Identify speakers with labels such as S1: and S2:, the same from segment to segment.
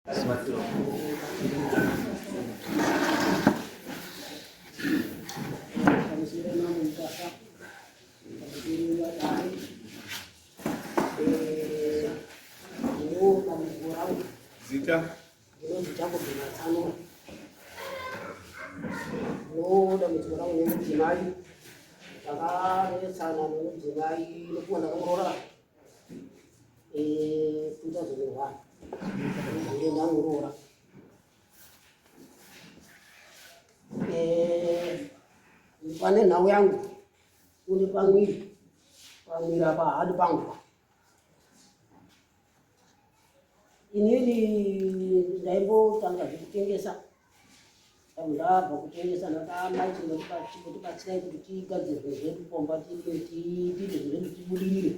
S1: Zita
S2: ndinonzi Jacob Matsano ndinodambudziko rangu nemudzimai takanetsana nemudzimai nokuwa ndakamuroora 2001 ndiye ndamuroora pane nhau yangu une pamwiri pamwiri apa haadi pangu Inini ndaimbotanga zvekutengesa ndabva kutengesa ndati amai chimbotibatsirai kuti tigadzire zvinhu zvedu pomba tiite zvinhu zvedu tibudirire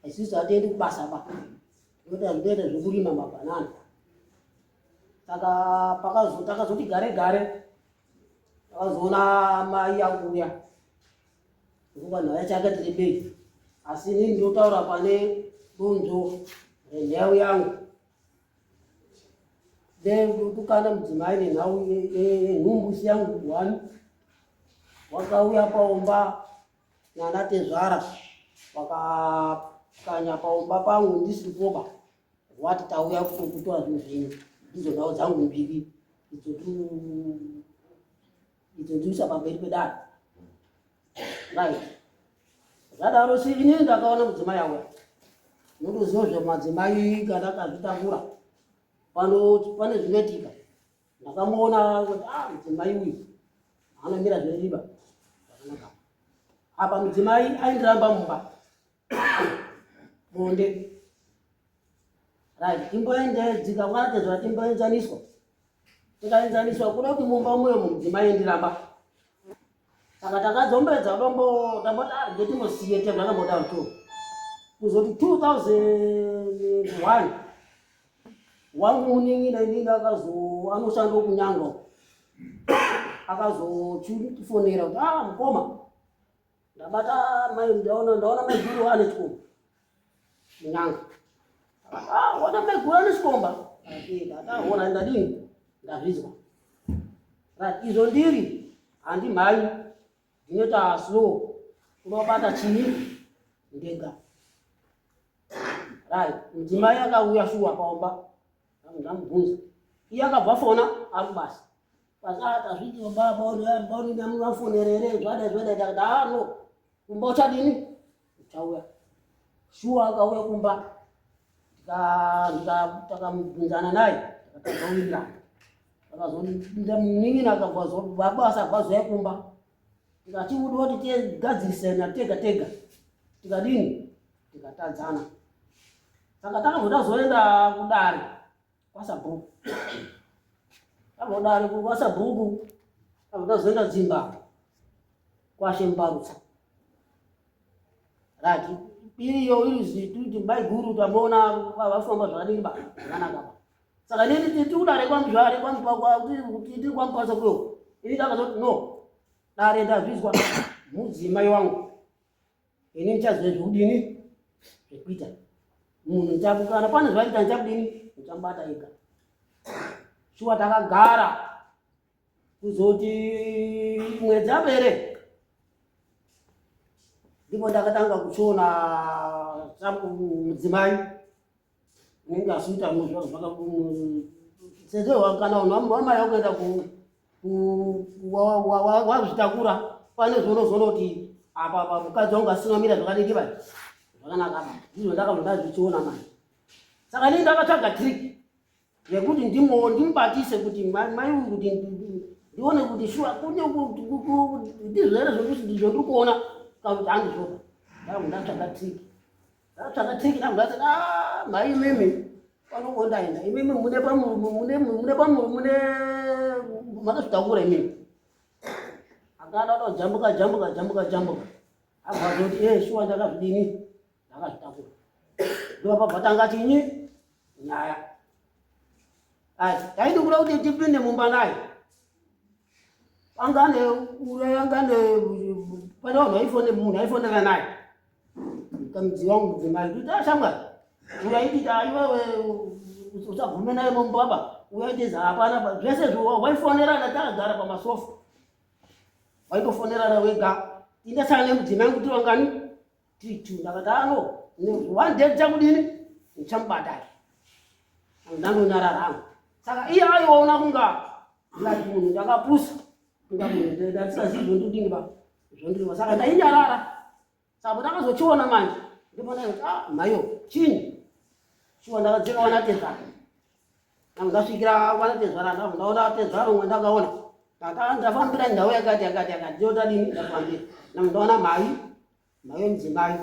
S2: isusu hatiendi kubasa ba tinoita zvinoita zvekurima mabhanana saka takazoti gare gare takazoona mai akuuya Nguva nhau yacho yakati rebei asi inini ndinotaura pane donzvo renhau yangu ndekukanda mudzimai nenhau yenhumbu isi yangu one wakauya paumba nanatezvara wakakanya paumba pangu ndisiri poba wati tauya kutokutora zvinhu zvenyu ndidzo nhau dzangu mbiri idzo idzo ndiisa pamberi pedare right zvadaro si ini ndakaona mudzimai auya unotoziva zvemadzimai kana akazvitakura pano pane zvinoitika ndakamuona kuti ah mudzimai uyu anomira zveriba zvakanaka apa mudzimai aindiramba mumba bonde right timboende dzikakwana tezva timboenzaniswa tikaenzaniswa kuda kuti mumba muyo mudzimai ndiramba saka takadzombedza dombo tamboti ah, ngetimbosiye tezvakamboda to kuzoti 2001 wangu munin'ina inini akazo anoshanda kunyanga akazotifonera kuti ah mukoma ndabata mai ndaona ndaona maiguru ane chikomba munyanga ah ona maiguru ane chikomba ndataona ndadini ndazvizwa right izvo ndiri handimhanyi ndinoita slow unobata chii ndega right mudzimai akauya shuwa paomba ndamubvunza iye akabva fona ari kubasa Pasata zviti baba vafonerere zvadai zvadai ndakati ah no kumba uchadini uchauya shuwa akauya kumba takamubvunzana naye takatawirirana akazonda munin'ina akabva baba asabva zoya kumba tikati udiwa kuti tigadzirisana tega tega tikadini tikatadzana saka takabva tazoenda kudare kwasabhuku avodare kwasabhuku avotazoenda dzimba kwashe mbarutsa right iriyo iri zituti maiguru tamboona vafamba zvakadini ba zvakanaka ba saka nini tiri kudare kwamuzvare tiri kwamupasa kuyo ini ndakazoti no dare ndazvizwa mudzimai wangu ini ndichaziva zvekudini zvekuita munhu ndichakukana pane zvaita ndichakudini ndichamubata ega shuwa takagara kuzoti mwedzi apere ndipo ndakatanga kuchiona mudzimai unenge asiita sezvo kana unhu wamai wakuenda wazvitakura pane zvaunozoona kuti apa apa mukadzi wangu asina mira zvakadiki vai zvakanaka apa ndizvo ndakabva ndazvichiona manje saka nii ndakatsvaga trick yekuti ndimo ndimubatise kuti mai uyu kuti ndione kuti shuwa kune ndizvo here zvekuti ndizvo ndiri kuona kana kuti handizvoba ndakabva ndatsvaga trick Ndatsvaka tiki rangu ndati ah mai imimi pano ndaenda imimi mune pamuri mune mune pamuri mune makazvitakura imimi. Akada kutojambuka jambuka jambuka jambuka. Abva azoti eh shuwa ndakazvidini ndakazvitakura. Ndopabva tanga chinyi nyaya. Ai taidi kuda kuti tipinde mumba naye. Angane ure angane pane vanhu vaifone munhu aifonera naye. Kamudzi wangu mudzimai kuti ashamwari uraiti aiwewe Usabvume naye mumba uyaiteza hapana zvese zvo waifonerana takagara pamasofa. Waitofonerana wega. Indasana nemudzimai kuti vangani? Tiri two. Ndakati ano one day ndichakudini? Ndichamubata. Ndandonyarara hangu. Saka iye aiona kunga like munhu ndakapusa. Kunga munhu ndatisazivi zvondidini ba. Zvondiri saka ndainyarara. Saka ndakazochiona manje ndipo ndakati ah mhayo chinyi shuwa ndakadzika wana tezvara ndasvikira wana tezvara ndaona tezvara umwe ndakaona ndaka ndafambira ndau yakati yakati yakati ndiyo tadini ndafambira ndaona mhai mhai wemudzimai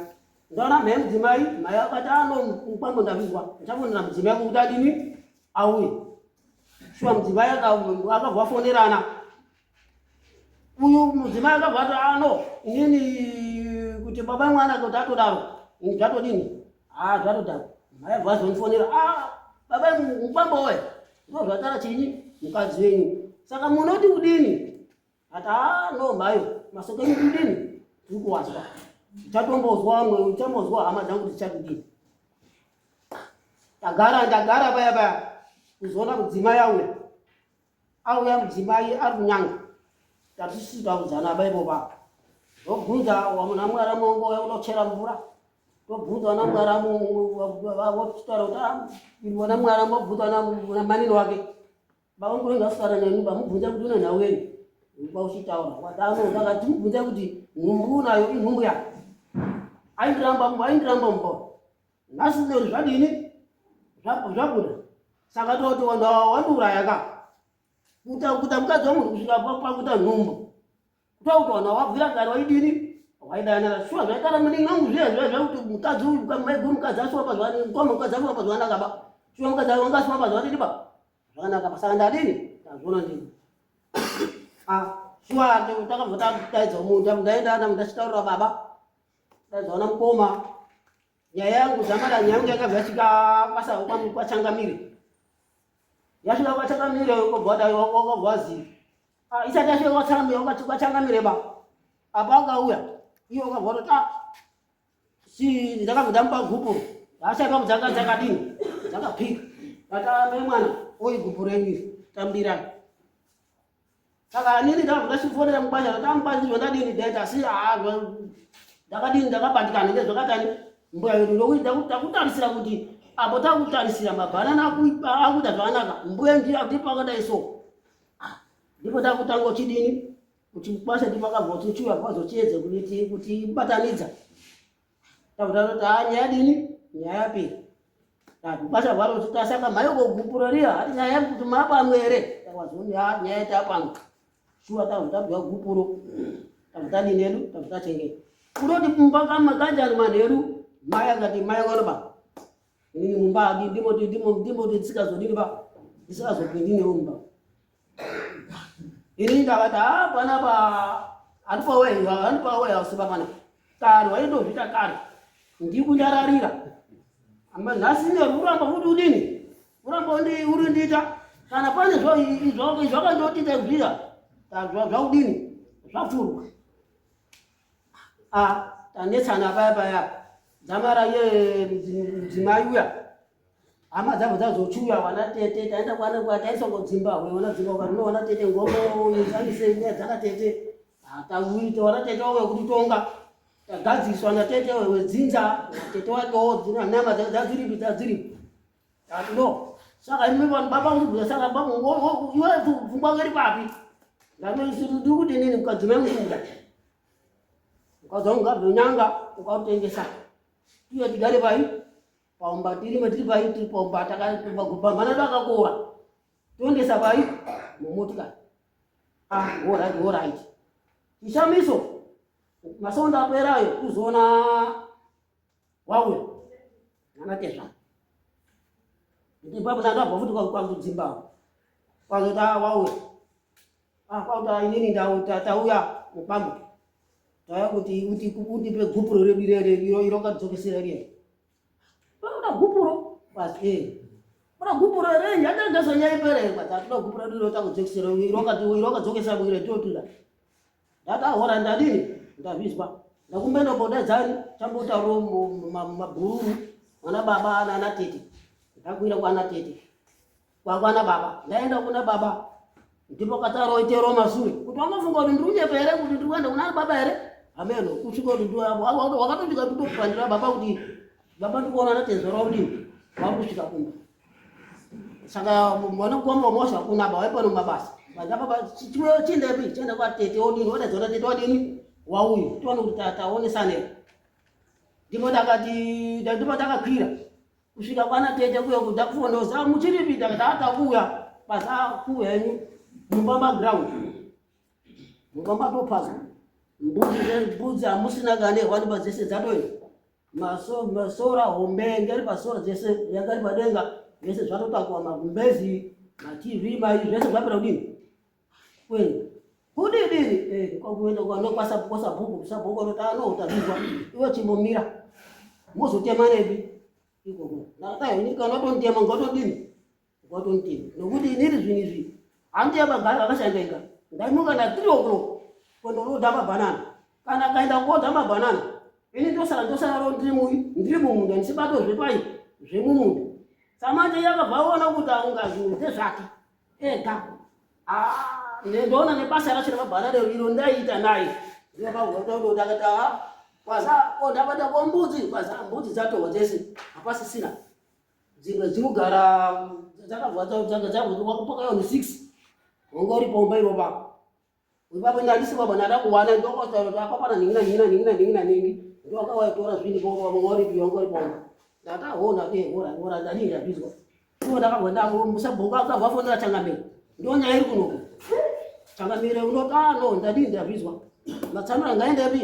S2: ndaona mhai mudzimai mhai akati ano ah, mukwambo ndavizwa ndichafonera mudzimai kuti adini auye shuwa mudzimai akabva afonerana uyu mudzimai akabva ati ano ah, inini kuti baba mwana kuti atodaro zvatodini ha ah, zvatodaro mai abva azondifonera a ah, baba mukwambo we ndo zvatara chinyi mukadzi wenyu saka munoti kudini ati a no mhayo masoko enyu kudini tiri kuwazwa tichatombozwa amwe uchambozwa hama dzangu tichakudini tagara ndagara paya paya kuzoona mudzimai auya Auya mudzimai ari kunyanga tatisisi taudzana baibo pa tobvunza wamuna mwaramu wangouya kunochera mvura tobvunza wana mwaramu vochitaura kuti ah, wana mwaramu wobvunza wana manini wake baba mukuru ngasara neni bamubvunza kuti une nhau yenyu kwauchitaura wadano ndakati mubvunza kuti nhumbu unayo inhumbu yako aindiramba aindiramba mbo nhasi lero zvadini zvabuda saka toti wandiuraya ka kuta kuta mukadzi wamunhu kusvika pakuta nhumbu kuta kuti wana wabvira kare waidini waidanana shuwa zvaitara muningi wangu zviya zviya zvekuti mukadzi uyu maiguru mukadzi asuwa pazuva mukoma mukadzi asuwa pazuva anaka ba shuwa mukadzi wanga asuwa pazuva adini ba zvakanaka ba saka ndadini ndazviona ndini ah shuwa takabva tadaidza munhu ndaenda ndachitaurira baba ndaidzaona mukoma Nyaya yangu zamara nyaya yangu yakabva yasvika kwasa kwachangamire. Yasvika kwachangamire ukobva wakabva waziva. Ah, isati yasvika kwachangamire kwachangamire ba. Apa akauya iye wakabva watoti ah si ndakabva ndamupa gupuro. Asati pakudzanga dzakadini dzakapika. But mai mwana oyi gupuro renyu iri tambirai. Saka nini ndakabva ndachifonera mukwasha ndati amukwasha ndizvo ndadini dad asi haa ndakadini ndakabatikana ngezvakatani mbuya yedu ndokuti takutarisira kuti apo takutarisira mabhanana akuita zvakanaka mbuya ndipo akadai so ah, ndipo takutanga uchidini kuti mukwasha ndipo akabva uchiuya kwazochiedza kuti kuti batanidza Takutaura kuti haa nyaya dini nyaya yapera. Tati basa varo kuti tasaka mhayo kogupura riya hati nyaya yekuti mapamwe here takazoni haa nyaya yatapamwe. Shuwa takutabwa gupuro takutadini hedu takutachengeta. Kunoti mumba kama kanjani manheru mai akati mai akanoba inini mumba adi ndimoti ndimo ndimoti ndisikazodini ba ndisikazopindi newe mumba. Ini ndakati haa panapa handipa handipa warehouse pa pana kare waindozviita kare ndikunyararira ama nhasi ne uramba futi udini uramba uri ndiita kana pane zvakandotiita zviya zvaudini zvapfurwa ah tanetsana paya paya dzamara ye mudzimai uya hama dzabva dzazochiuya wana tete taenda kwana kwataiswa kudzimba wana dzimba ukanuna wana tete ngoma izanise nyaya dzana tete tauita wana tete wauya kutitonga tagadziswa natete wedzinza natete wakewo dzina nyama dzadziripi dzadziripi tati no saka imi vanhu baba kundibvunza saka iwe pfungwa iri papi ndanoisiri ndiri kuti inini mukadzi mai mukadzi wangu ngabve nyanga ukautengesa tiye tigare pai paumba tirime tiri pai tiri paumba takagubamana akakora toendesa pai mumotikari ah alright alright chishamiso masonda aperayo kuzoona wauya nana tezvara ipapo ndandabva futi kwakudzimba kwazoti ah wauya ah kwakuti inini tauya mukwambo tauya kuti kuti undipe gupuro redu rere iro iro kadzokesera riya unoda gupuro basi eh unoda gupuro here yanda ndazonyaya ipere but atoda gupuro redu iro takudzokesera iro kati iro kadzokesera kuire totuda ndakahora ndadini ndazvizwa ndakumbenda podedzani chambotauro mabhururu ana baba ana tete ndakuira kwana tete. Kwakwana baba, ndaenda kuna baba ndipo kataroitero masure kuti wangofunga kuti ndiri kunyepa here kuti ndiri kuenda kuna baba here hameno kusvika kuti wakatosvika kutopandira baba kuti baba ndikuona natezvara kudini vari kusvika kumba saka mwana kuomba mosha kuna baba waipano mabasa baba chiendepi chienda kwatete odini wodaidzwa natete wadini wauyu tione kuti taonesane ndipo takati ndipo takakwira kusvika kwana tete kuya kuda kufonoza muchiripi takati atakuya basa kuhenyu mumba maground mumba matopazwa mbudzi mbudzi hamusina kane hwani dzese dzatoenda masora hombe ngeri pasora dzese yanga iri padenga zvese zvatotakwa magumbezi matv mai zvese zvapera kudini kuenda kudidiri eh, kwakuenda kwasabhuku sabhuku anoti ano tazvizwa iwe chimbomira mozotema nepi ikoko ndakati ini kana watonditema ngatodini ngatonditema nokuti inini zvinhu izvi handiya bagara vakashanda ega ndaimuka na 3 o'clock kuenda mabhanana kana kaenda kuodha mabhanana ini ndosara ndosara ndiri mumunda ndichibato zvepai zvemumunda samanje yakabva aona kuti aunga zvinhu ndezvake ega ah, ndoona nebasa racho remabhanana iro ndaiita naye ndakati ah, kwaza ndabata ko mbudzi kwaza mbudzi dzatohwa dzese hapasisina dzimwe dzirikugara dzakabva dzakapakayo ni 6 wanga uri pomba ivo pako ipapo ndandisi baba ndada kuwana ndokotaura apa pana ningi na ningi na ningi na ningi na ningi ndokawaitora zvinhu ipapo wanga uripi wanga uri pomba ndataona eh ora ora ndadii ndabizwa ivo ndakabva ndamusabhuku akabva afonera changamire ndonyaya iri kunoku changamire unoti ah no ndadii ndabizwa matsanura ngaendepi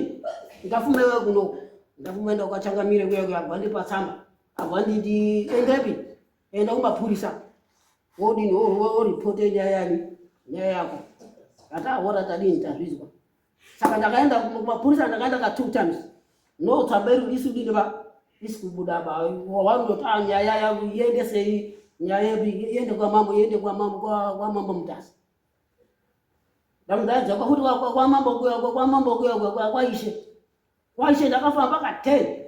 S2: ndafumewe kunoku ndafumenda kwachangamire kuya kuya abva ndipa tsamba abva nditi endepi enda kumapurisa wodini woripote nyaya yani nyaya yako atahora tadini tazvizwa saka ndakaenda kumapurisa ndakaenda ka two times no tsamba iri isi kudini ba isi kubuda ba wanoti ah nyaya yangu iendesei nyaya yedu iende kwamambo iende kwamambo kwamambo Mutasa ndamudaidza kwakuti kwamambo kuya kwamambo kuya kwaishe kwaishe ndakafamba ka 10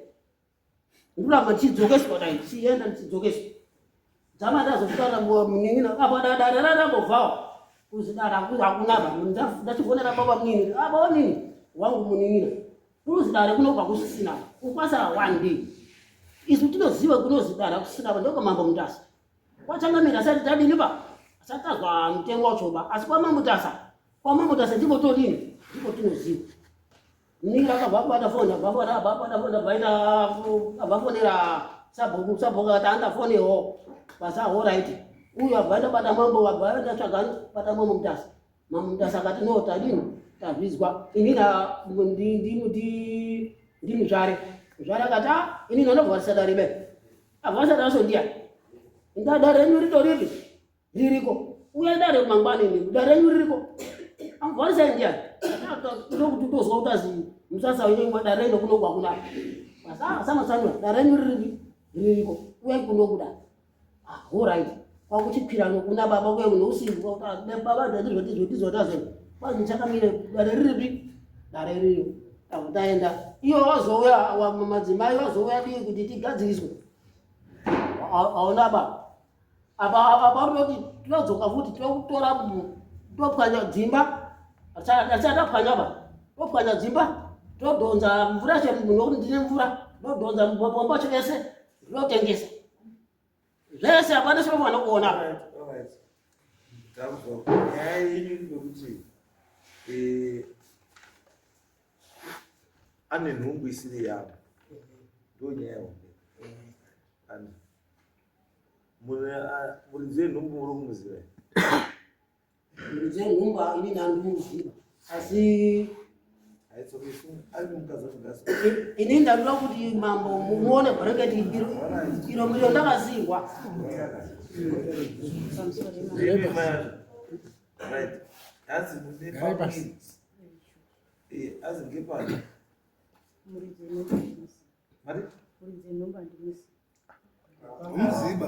S2: nduramba ndichidzokeswa dai ndichienda ndichidzokeswa dzama ndazosvika munin'ina apa dare rarambobvawo kuzi dare hakuna ba ndachifonera baba munini ah baba munini wangu munin'ina kunozi dare kunobva kusisina ukwasara one day isu tinoziva kunozi dare kusisina ndokwamambo Mutasa kwachangamira asati tadini ba asati tazwa mutemo wacho ba asi kwamambo Mutasa kwamambo Mutasa ndipo todini ndipo tinoziva Munini akabva abata foni abva fona abva abata foni abva aita abva fonera sabhuku sabhuku akati anda foniwo basa alright uyu abva aenda bata mambo abva aenda tsvaga bata mambo Mutasa mambo Mutasa akati no tadini tazvizwa inini ndimuzvare muzvare akati a inini andovharisa dare be avharisa dare so ndiya inda dare renyu ritoripi ririko uya dare mangwani ini dare renyu ririko amuvharisai ndiyani ndokuti utozwa kuti azi musasa wenyu dare renyu kuno kwakuna samatsanura dare renyu riripi ririko uyai kuno kuda alright kwakuchikwira nokuna baba kuya kunousiku baba ndizvo ndizvo ndizvo tazo kwanzi chakamire dare riripi dare riripo taenda iyo wazouya madzimai wazouya dii kuti tigadziriswe aona baba apa apa rinoti tinodzoka futi tinokutora topwanya dzimba achatapwanya ba topwanya dzimba todhonza mvura yacho nokuti ndine mvura todhonza mapombo acho ese ndinotengesa zvese hapana chinofanira kuona
S1: nyaya yenyu ndekuti eh, ane nhumbu isiri yavo ndo nyaya hombe muridzi wenhumbu muri kumuziva here?
S2: Muridzi wenhumbu ini ndandikumuziva asi ini ndandoda kuti mambo muone bhureketi iro iro ndakasiirwa
S3: Muridzi wenhumbu handimuzivi.
S1: Muziba.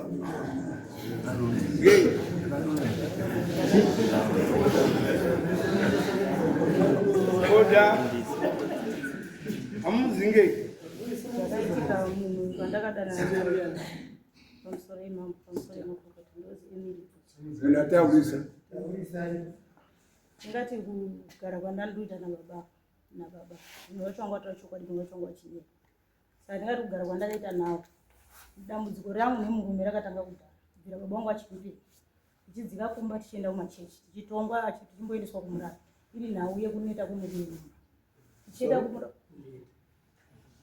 S4: Oda. Amuzinge.
S3: Zvakaitika munhu wandakadana naye pamusoro imambo pamusoro imakurukota ndozi Emily Bvudzi.
S4: Munhu ataurisa.
S3: Ndingati kugara kwandandoita nababa nababa munhu wacho wanga wataura chokwadi munhu wacho wanga wachinyepa saka ndingati kugara kwandakaita nawo dambudziko rangu nemurume rakatanga kudhara kubvira baba vangu vachipipira tichidzika kumba tichienda kumachechi tichitongwa tichimboendeswa kumurapi iri nhau yekuneta kwemurume mumba tichienda kumurapi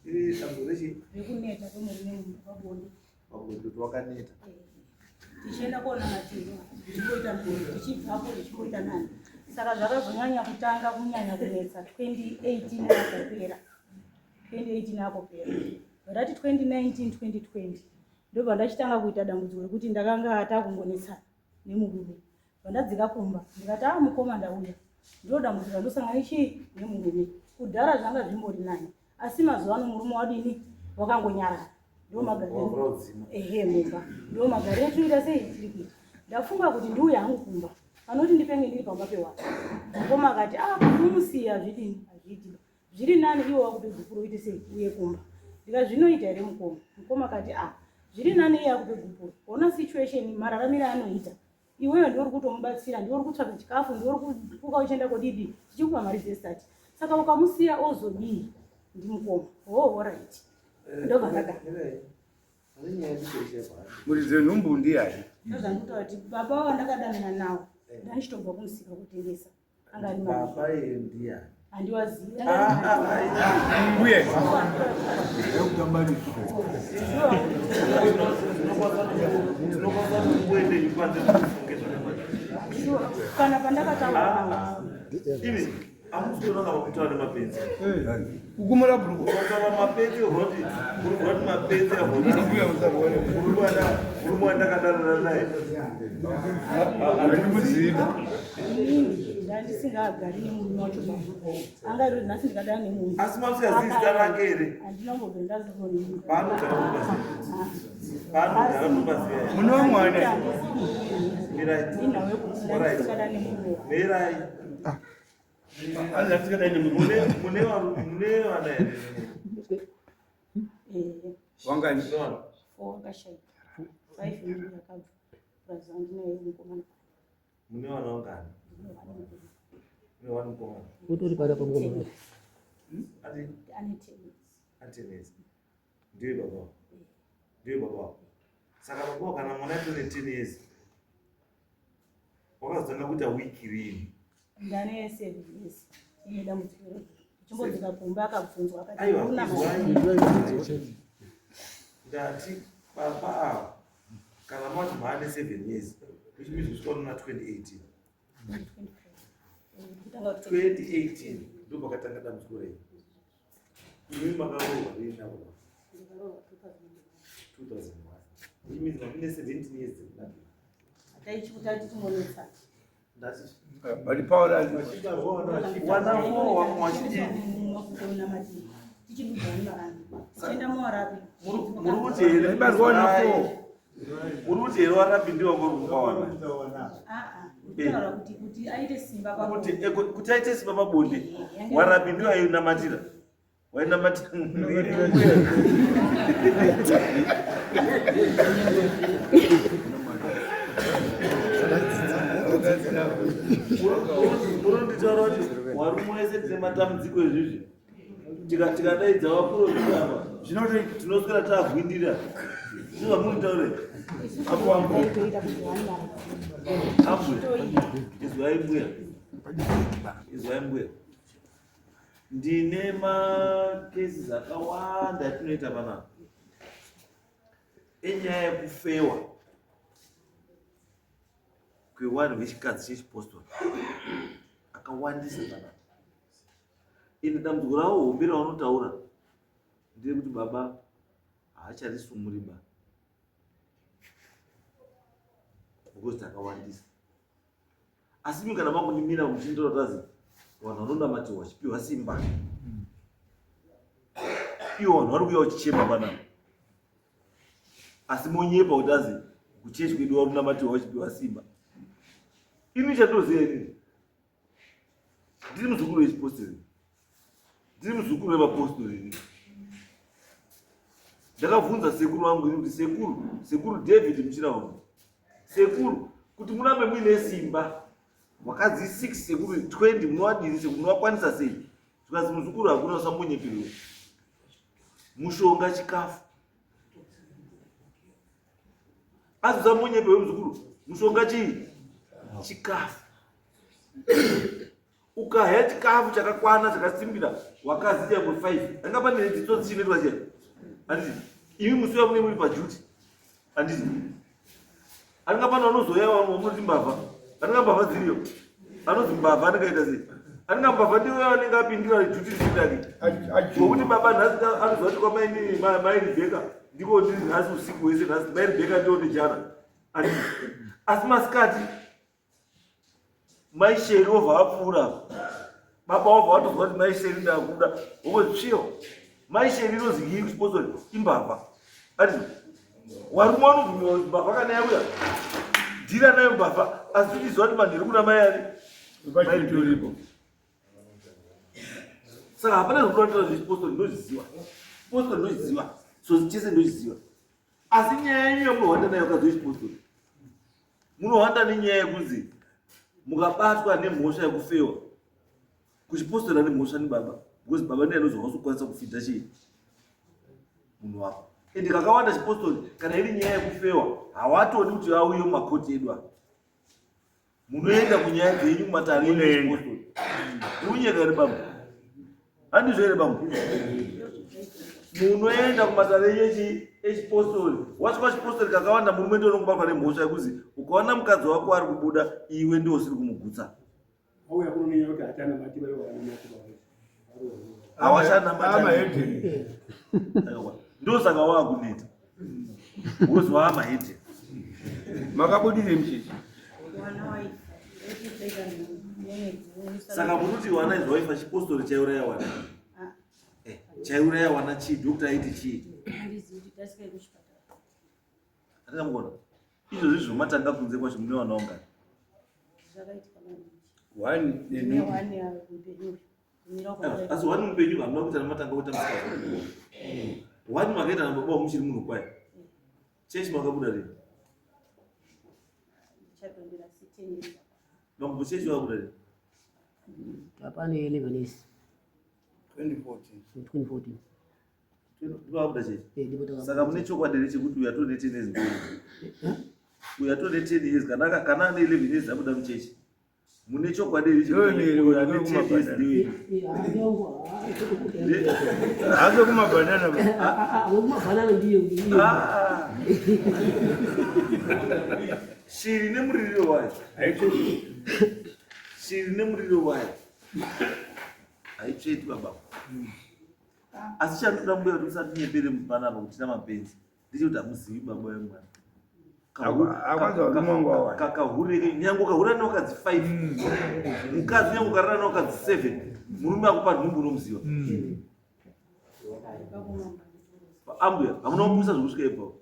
S1: Iri dambudziko rechii?
S3: Rekuneta kwemurume mumba pabonde.
S1: Pabonde kuti wakaneta.
S3: Tichienda kuona matiro tichimboita tichibvapo tichimboita nani. Saka zvakazonyanya kutanga kunyanya kunetsa 2018 akopera. 2018 akopera. Ndati 2019 2020 ndobva ndachitanga kuita dambudziko rekuti ndakanga takungonetsana nemurume. Pandadzika kumba ndikati ah mukoma ndauya ndiro dambudziko randosangana nechii nemurume. Kudhara zvanga zvimbori nani asi mazuva ano murume wadini wakangonyarara ndo magariro ehe mumba ndo magariro etinoita sei tiri kuita ndafunga kuti ndiuye hangu kumba panoti ndipenge ndiri pamba pewani mukoma akati ah kumusiya hazvidini hazviiti zviri nani iwe wakupe gupuro uite sei uye kumba ndika zvinoita here mukoma mukoma akati ah zviri nani iye akupe gupuro ona situation mararamire anoita iwewe ndiwe uri kutomubatsira ndiwe uri kutsvaga chikafu ndiwe uri kupuka uchienda kodidi tichikupa mari dzestart saka ukamusiya ozodii ndimukoma oh orit eh, ndobva ndagara
S4: muridzi wenhumbu ndiyani
S3: ndozvandikutaura kuti baba vandakadanana nawo eh. ndandichitobva kumusika kutengesa anga ari
S1: baba iye ndiyani
S3: handiwazivi
S1: ah, ah, ah,
S4: mbuye
S3: kana pandakataura nawo
S1: Ivi, amusi kuona kutaura nemapenzi.
S4: Kukumura bhuruku.
S1: Kutaura mapenzi roti, roti mapenzi roti. Murume wandakadanana naye.
S4: Handimuzivi.
S3: Inini ndandisingagari nemurume wacho baba. Anga iri nhasi ndikadana nemunhu.
S1: Asi mamusingazivi zita rake here?
S3: Handina kumbobvira ndazivona.
S1: Paanogara munopaziva. Paanogara munopaziva.
S4: Mune wamwana.
S1: Mirai.
S3: Inhau yekuti ndandisingada nemurume.
S1: Mirai.
S4: Hanzi handisingada nemurume.
S1: Mune mune mune vana here?
S3: Eh.
S4: Wangani?
S1: Mune vana.
S3: Four akashaika. Five ndiyo yakabva. Plus andinaye mukomana.
S1: Mune vana vangani? Mune vana mukomana.
S2: Utori pari apa mukomana.
S1: Ati
S3: Ane 10 years.
S1: ane 10 years. Ndiye baba. Ndiye baba. Saka baba kana mwana atone 10 years. Wakazotanga kuita wiki rini?
S3: Ndane 7 years. Ine dambudziko iroro. Chimbodzika kumba akabvunzwa akati
S1: Aiwa,
S3: "Hauna
S1: izwai. Ndati baba ava kana mati maane 7 years which means kusvika una 2018. 2018 ndo pakatanga dambudziko renyu. Imi makaroorwa rini navo baba? 2001. Which means mune 17 years dzekunakirwa.
S3: Taichikuta
S1: Ndati
S4: But Paul
S1: wana four wamwe wachidii? Muri kuti here?
S4: Vaibarwa wana four.
S1: Muri kuti here warabi ndiwo wanga uri kupa wana?
S3: Kuti aite simba
S1: Kuti kuti aite simba pabonde. Warabi ndiwo ainamatira. Wainamatira. Muronditaura kuti warume wese tine matambudziko izvizvi. Tikadaidza vaprofita apa tinoswera tagwindira. Ndizvo here? Ambuya. Izwai mbuya. Izwai mbuya. Ndine macases akawanda atinoita panapa enyaya yekufewa kwevanhu vechikadzi chechipostori akawandisa panapa. Ende dambudziko ravo hombe ravanotaura nderekuti baba haacharisumuri ba because takawandisa. Asi imi kana makundimira muchindora tazi vanhu vanonamatirwa vachipiwa simba ivo vanhu vari kuuya vachichema panapa asi monyepa kuti azi kuchechi kwedu vari kunamatirwa vachipiwa simba. Ini chandinoziva inini ndiri muzukuru wechipostori, ndiri muzukuru wevapostori ini. Ndakabvunza sekuru vangu ini kuti sekuru, sekuru David Muchirahondo, sekuru Kuti murambe muine simba, vakadzi 6 sekuru 20 munovadini sekuru munovakwanisa sei? Zvikanzi muzukuru hakuna usambonyeperwa. Mushonga chikafu. Asi usambonyeperwe muzukuru. Mushonga chii? Chikafu. Ukahya chikafu chakakwana chakasimbira wakadzi changwe 5. Anga pane chitsotsi chinoitwa chiya. Handiti? Imi musi wamunenge muri paduty. Handiti? Anenge pane vanozouya vamwe vamunoti mbavha. Anenge mbavha dziriyo. Anonzi mbavha anenge aita sei? Anenge mbavha ndiyo anenge apindira duty risiri rake. Ngokuti baba nhasi anoziva kuti kwamainini mai Rebecca ndiko ndiri nhasi usiku hwese nhasi mai Rebecca ndiyo ndijana. Handiti? Asi masikati Mai Sheri wobva vapfuura baba wobva vatozwa kuti mai Sheri ndakuda wongoti tsviyo mai Sheri inozi hii kuchipostori imbavha ati warume vanobvumiwa kuti mbavha kana yauya dhira nayo mbavha asi uchiziva kuti manheru kuna mai ani
S4: mai
S1: saka hapana zvekutoratira zvechipostori ndozviziva postori ndozviziva so chese ndozviziva asi nyaya yenyu yamunohwanda nayo kadzo yechipostori Munohwanda nenyaya yekunzi mukabatwa nemhosva yekufewa kuchipostora nemhosva nebaba because baba ndiye anozwa usokwanisa kufidha chii munhu wako ende kakawanda chipostori kana iri nyaya yekufewa hawatodi kuti vauye mumakoti edu aya munoenda kunyaya dzenyu kumatare enyu echipostori unyeka here baba Handizvo here bambo? Munoenda kumatare enyu echi echipostori. Wasvika chipostori kakawanda murume ndiye unongobatwa nemhosva yekuzi ukaona mukadzi wako ari kubuda iwe ndiwe usiri kumugutsa.
S5: Auya kunonyanya kuti hachanamati vaiva vanamati vavo.
S1: Hawachanamati.
S4: Amahedhe.
S1: Ndosaka wakuneta. Because waamahedhe.
S4: Makabudirei muchechi?
S1: Saka munoti wana izvo waifa chipostori chaiuraya wana.
S3: Ah.
S1: Eh, chaiuraya wana chii? Doctor aiti chii? Atingamukona. Izvozvi zvomatanga kunze kwacho mune wana wangani?
S4: One nenhumbu.
S1: Asi one mupenyu hamuna kuita namatanga kuita musikazwa. One makaita nababa muchiri munhu kwaye. Chechi makabuda rini? Bambo chechi vakabuda rini?
S2: Tapane 11 years.
S4: 2014.
S2: 2014.
S1: Ndivakabuda chechi.
S2: Eh, ndipo takabuda.
S1: Saka mune chokwadi here chekuti uyu atone 10 years ndoo? Uyu atone 10 years kana kana ane 11 years abuda muchechi. Mune chokwadi here chekuti uyu ane 10 years ndiwe?
S4: Haasi kumabhanana.
S2: Wekumabhanana ndiye.
S1: Ah. Shiri nemuririro wayo. Shiri nemuririro wayo. Haitsveti baba. Asi chanoda mbuya kuti musatinyepere panapa kuti tina mapenzi. Ndechekuti hamuzivi baba vemwana. Kakahureke nyange ukahura nevakadzi 5 mukadzi nyange ukarara nevakadzi 7 murume akupa nhumbu unomuziva. Ambuya hamuna kupusa zvekusvika ipapo.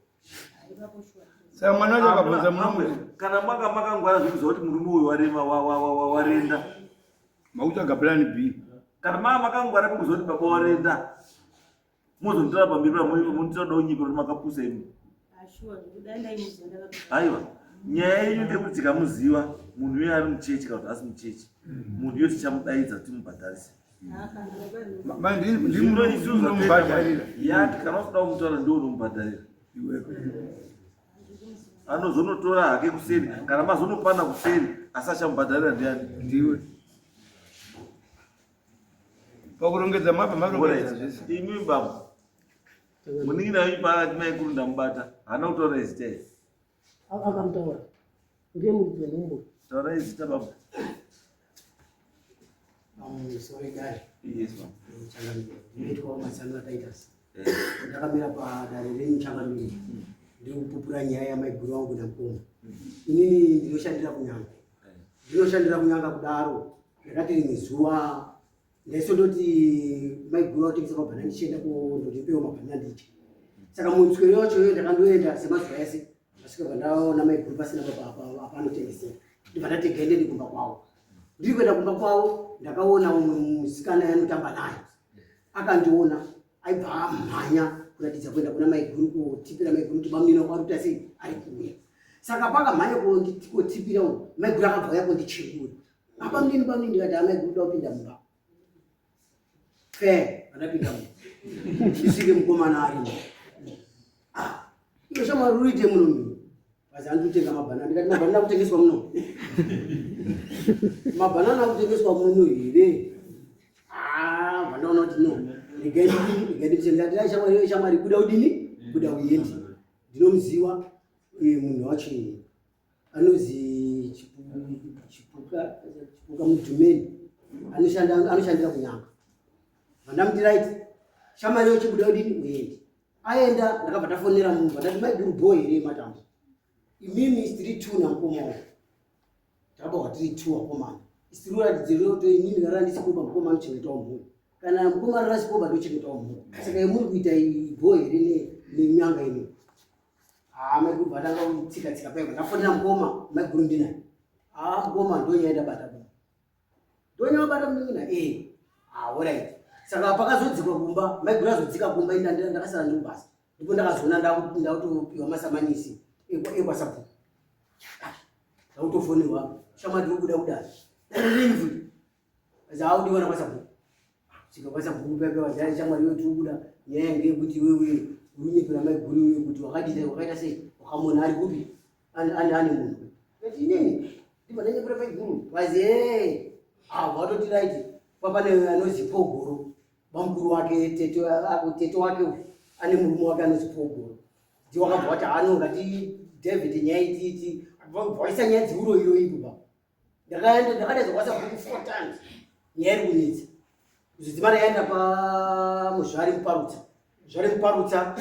S4: Saka mwana wacho akabvunza murume.
S1: Kana manga makangwara zvekuziva kuti murume uyu warema warenda.
S4: Makutsvaga plan B.
S1: Kana manga makangwara pekuziva kuti baba warenda. Mozonditora pamberi pa munotoda unyika kuti makapusa imi. Aiwa. Nyaya yenyu ndeyekuti tikamuziva munhu uye ari muchechi kana kuti asi muchechi. Munhu uye tichamudaidza timubhadharise.
S4: Ndinomubhadharira.
S1: Yati kana usida kumutaura ndiwe unomubhadharira. Anozonotora hake kuseri kana mazonopana kuseri asi achamubhadharira ndiani?
S4: Ndiwe. Pakurongedza mabva marongedza zvese.
S1: Imi baba. Munin'ina wenyu paakati maikuru ndamubata haana kutaura zita here?
S2: Akamutaura. Ndiye muridzi wenhumbu.
S1: Taurai zita baba.
S2: Sorry dare.
S1: Yes ma'am.
S2: Changamire. Ndinoitwa Matsanura Titus. Ndakamira padare renyu changamire. Ndiri kupupura nyaya yamaiguru vangu namukoma. Inini ndinoshandira kunyanga. Ndinoshandira kunyanga kudaro. Ndakati rimwe zuva ndaisondoti maiguru vatengesa mabhanana ndichienda kundondipewo mabhanana ndidye. Saka mutswero wacho iyoyo ndakandoenda semazuva ese. Ndasvika pandaona maiguru pasina panotengesera. Ndibva ndati gaendeni kumba kwavo. Ndiri kuenda kumba kwavo ndakaona umwe musikana yanotamba naye. Akandiona aibva amhanya kuratidza kuenda kuna maiguru kutipira maiguru kuti bamunini wako ari kuita sei ari kuuya. Saka pakamhanya kotipira uko, maiguru akabva auya kondichekura. Apa munini bamunini ndikati amaiguru da kupinda mumba. Fe, andapinda mumba. Ndisvike mukomana arimo. Ah, iwe shamwari uriite muno mimi. Vazi andikutenga mabhanana ndikati mabhanana akutengeswa muno. Mabhanana akutengeswa muno here? Ah, vandaona kuti no. Regai ndidini, regai ndibise ndikati ai shamwari iwe shamwari buda udini? Buda uende. Ndinomuziwa eh, munhu wacho anozi Chipuka Chipuka Mudhumeni anoshanda anoshandira kunyanga. Vandamuti right. Shamwari iwe chibuda udini uende. Aenda ndakabva ndafonera munhu ndati maiguru bho here matambo imimi tiri two namukoma uyu takabahwa tiri two akomana isiri uratidzirwe kuti inini kana ndisikoba mukoma anochengetawo mhuri kana mukoma rarasikoba ndochengetawo mhuri saka yemuri kuita bho here nenyanga ino haa maiguru vatanga kutsika tsika paipa ndafonera mukoma maiguru ndinaye haa mukoma ndonyaya ndabata Ndonya wabata munin'ina eh. Ah, alright. Saka pakazodzikwa kumba, maiguru azodzika kumba ini ndakasara ndiri kubasa. Ndipo ndakazoona ndakutopiwa masamanisi ekwa sabhuku. Ah, ndakutofonerwa shamwari ndiri kubuda kudai. Dare renyu futi. Zaudiwa na kwasabhuku. Svika kwasabhuku pepe wazaya shamwari iwe tiri kubuda nyaya ngeyekuti iwewe uri kunyepera maiguru iwewe kuti wakadii wakaita sei wakamona ari kupi ane ane ane munhu. Ndati inini Ndipo ndanyepera maiguru vazi ee avo vatoti right papane anozi Pogoro bamukuru wake tete tete wake uyu ane murume wake anozi Pogoro ndiwo akabva wati ano ngati David nyaya ititi vaisa nyaya dziuro iyo ipo ba ndakaenda ndakadaidza kwasabhuku four times nyaya iri kunetsa Zvidzimara yaenda pamuzvari muparutsa muzvari muparutsa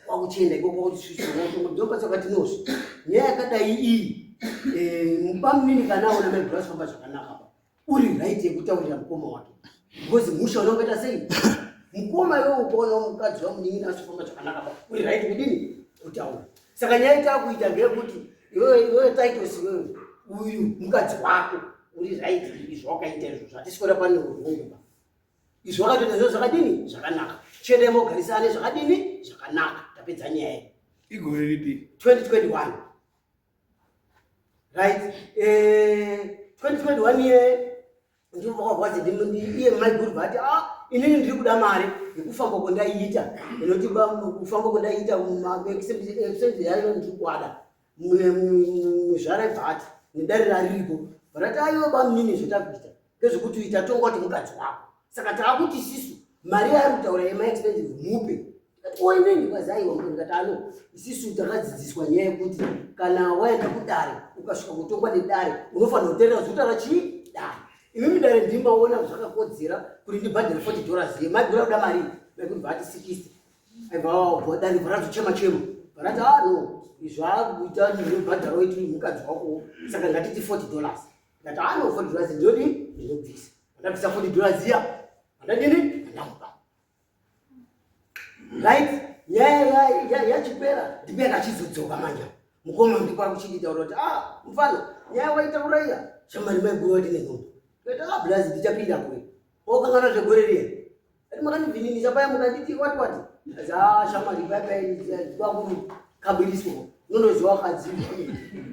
S2: kwakuchienda ikoko ndopatsa tinozvi nyaya yakadai iyi eh, mubamunini kana aona maiguru asifamba zvakanaka pa uri right yekutaurira mukoma wake because musha unongoita sei mukoma iwe ukaona mukadzi wamunin'ina asifamba zvakanaka pa uri right kudini kutaura saka nyaya itakuita ngeyekuti iwewe iwewe titus iwewe uyu mukadzi wako uri right izvo wakaita izvo zvatiswera pane urungu ba izvo wakatoita zvo zvakadini zvakanaka chiendai mogarisane zvakadini zvakanaka tapedza nyaya
S4: igore ripi
S2: 2021 right eh 2021 ye ndipo vakabva iye maiguru vati ah inini ndiri kuda mari yekufamba kwandaiita inoti kufamba kwandaiita yayo ndiri kuada muzvara bvati nedare rariripo varati aiwa bamunini zvatakuita ngezvekuti tatonga kuti mukadzi wako saka taakuti isisu mari yaari kutaura yemaexpensive mupe oinini kwazi aiwa ndikati ano isisu takadzidziswa nyaya yekuti kana waenda kudare ukasvika kutongwa nedare unofanira kuterera zvekutaura chii dare imimi dare ndimbaona zvakakodzera kuti ndibhadhare 40 dollars yemaigura kuda mari maiguru bvati 60 aibva dare razochema chema varati ah no izvo akuita ndinobhadhara iti mukadzi wako saka ngatiti 40 dollars ndati ah no 40 dollars ndinodi ndinobvisa ndabvisa 40 dollars iya andadini andamupa right nyaya yachipera ndipo yakachizodzoka manje mukoma ndipo akuchinditaura kuti ah mfana nyaya waitaura iya shamari maiguru wati nenhombo ndati ah blazi ndichapinda kwe okangana zvegore riya ati makandibvininisa paya mukanditi wati wati ah shamari paya paya kwakukabiriswa unonoziva wakadzi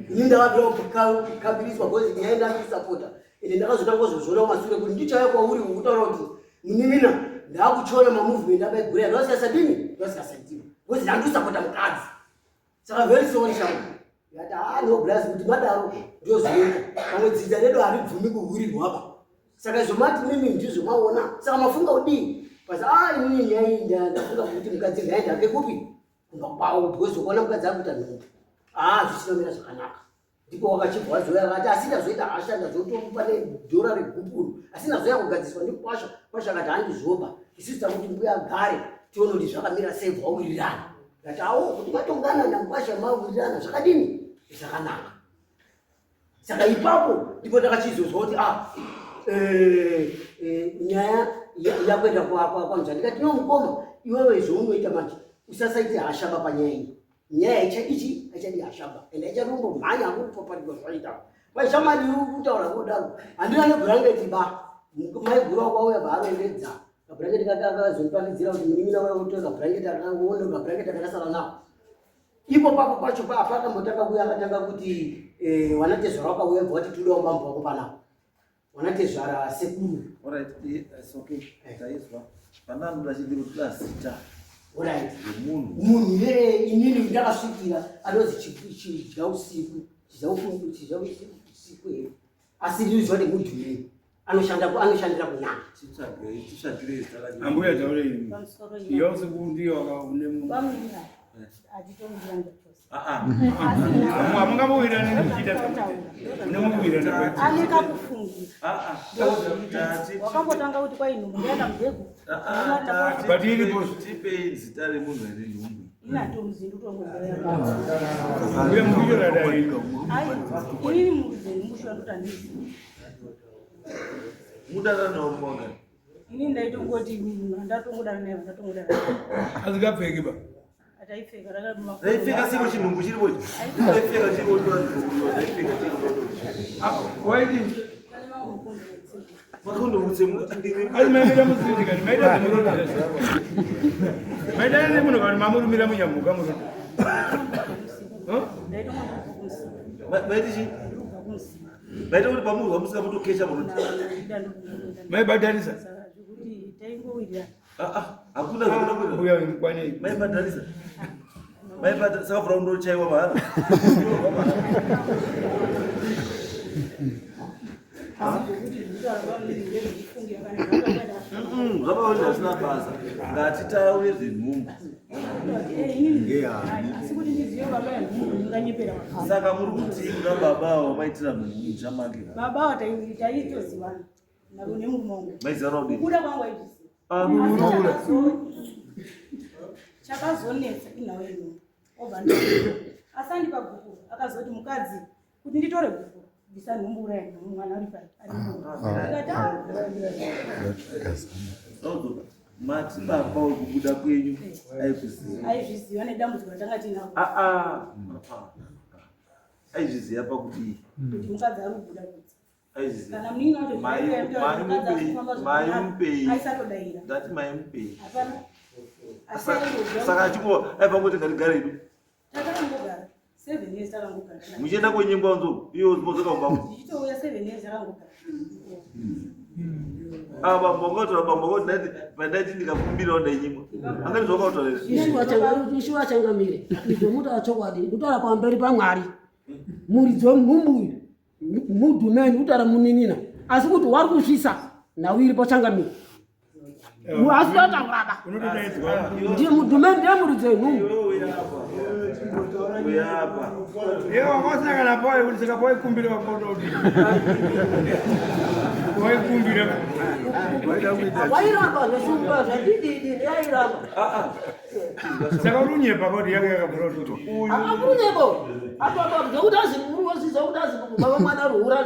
S2: ini ndakabira kukabiriswa because nyaya ndakusapota ende ndakazotanga kuzozviona kumasure kuti ndichauya kwauri ukutaura kuti munin'ina ndakuchiona mamovement abaigura ndosikasadini ndosikasaitiwa because ndandusapota mukadzi saka very sorry shamwari ndikati haa no blaz kuti madaro ndozvinoita pamwe dzinza redu haribvumi kuhurirwa ba saka izvo mati mimi ndizvo maona saka mafunga kudii basi a inini nyaya iyi ndafunga kuti mukadzi ngaende hake kupi kumba kwavo because ukaona mukadzi akuita nhumbu haa zvisina kumira zvakanaka ndipo wakachibva wazouya akati asi ndazoita hasha ndazotomupa nedhora regupuro asi ndazoya kugadziswa ndikwasha kwasha akati handizvoba isusu takuti mbuya agare tione kuti zvakamira sei bvawirirana ndati awo kuti matongana namukwasha mawirirana zvakadini zvakanaka saka ipapo ndipo ndakachizozwa kuti ah eh, eh, nyaya yakuenda kwamzva ndikati no mukoma iwewe zvaunoita manje usasaite hasha ba panyaya iyi nyaya ichadi haichadi hashaba ende haichadi kumbomhanya hakupaparigwa zvaita vaishamari kutaura kodaro handina nebhurangeti ba maiguru wako auya vaarongedza kabhurangeti kake akazondipangidzira kuti munin'ina waya utora kabhurangeti akangoona kabhurangeti akadasara nako Ipo papo pacho pakambotanga kuuya akatanga kuti eh, wanatezvara wakauya bva wati todawo bambo wako panapa. Wanatezvara sekuru.
S1: Alright, it's okay. Eh. Taizwa. Pana anoda chindiro toda zita.
S2: Alright. Munhu. Munhu iyeye inini ndakasvikira anonzi chidya usiku. Chidya usiku here. Asi ndinoziva kuti mudhumeni anoshanda anoshandira kunyanga.
S1: Titsvagei, titsvagirei zita
S4: rake. Ambuya taurei. Chidya usiku ndiyo wakaune munhu. Hamungambowirirani nekuchiita munomuwirirana
S3: ane kakufungira wakambotanga kuti kwai nhumbu ndaenda mubhegu
S4: but iripo
S1: tipei zita remunhu ane nhumbu
S4: uye mukuyoradai
S3: inini muridzi wenhumbu shuwa ndoti handizi
S1: mudanana wamwanga
S3: ini ndaitongoti munhu andatongodana naye andatongodana
S4: asikapfeki ba
S1: Taipfeka siko chinhumbu chiripo ichi. Taipfeka chiripo taipfeka chiripo.
S4: Waiti
S1: Makondoutse
S4: asi maimira musiti kani maita zvemuroda. Maita nemunhu kani mamurumira munyamuka muroda.
S1: Maiti chi? Maita kuti pamurwa musika mutokesha muroda.
S4: Maibhadharisa.
S1: Ah, ah, hakuna zvekuda kuita.
S4: Mbuya mukwane.
S1: Maibhadharisa. Maibhadharisa saka vhura undochaiwa mahara. Zvakaona zvisina basa. Ngatitaure zvenhumbu. Saka muri kuti kuna baba avo maitira nhumbu mutsva make.
S3: Baba avo taitozivana.
S1: Maizivana kudini?
S3: Kubuda kwangu aizviziva. Chakazonetsa inhau yenhumbu. Obva asi andipa gupuro akazoti mukadzi kuti nditore gupuro bvisa nhumbu uraya mwana ari pai ndikati
S1: mati baba wekubuda kwenyu aikuziva
S3: aizviziva nedambudziko ratanga tinaro
S1: ah, ah. aizviziva pakuti
S3: kuti mukadzi ari kubuda kudzi
S1: Aizviziva. Maimupei. Ndati maimupei. Saka achiko aifa ngoti ngatigare idu.
S3: Takangogara. 7 years takangogara.
S1: Muchienda kwenyengwa nzo iyo zimodzoka kumba.
S3: Tichitouya 7 years takangogara.
S1: Ah bambo ngotora bambo ngoti ndati pandati ndikakumbirawo ndainyimwa. Angani zvakautaura here?
S2: Ishuwa changamire. Izvo mutaura chokwadi. Ndutaura pamberi paMwari. Muridzi wemhumbu uyu mudhumeni kutaura munin'ina asi kuti wari kusvisa nhau iripo changamire asi totauraba ndiye mudhumeni ndiye muridzi wenhumbu wairamba zveshumba zvadididi yairamba
S4: Saka uri unyepa kuti yake yakabvura kuti
S2: akunyepa atoapa zvekuti azi uri wazviziva kuti azi baba mwana ari hura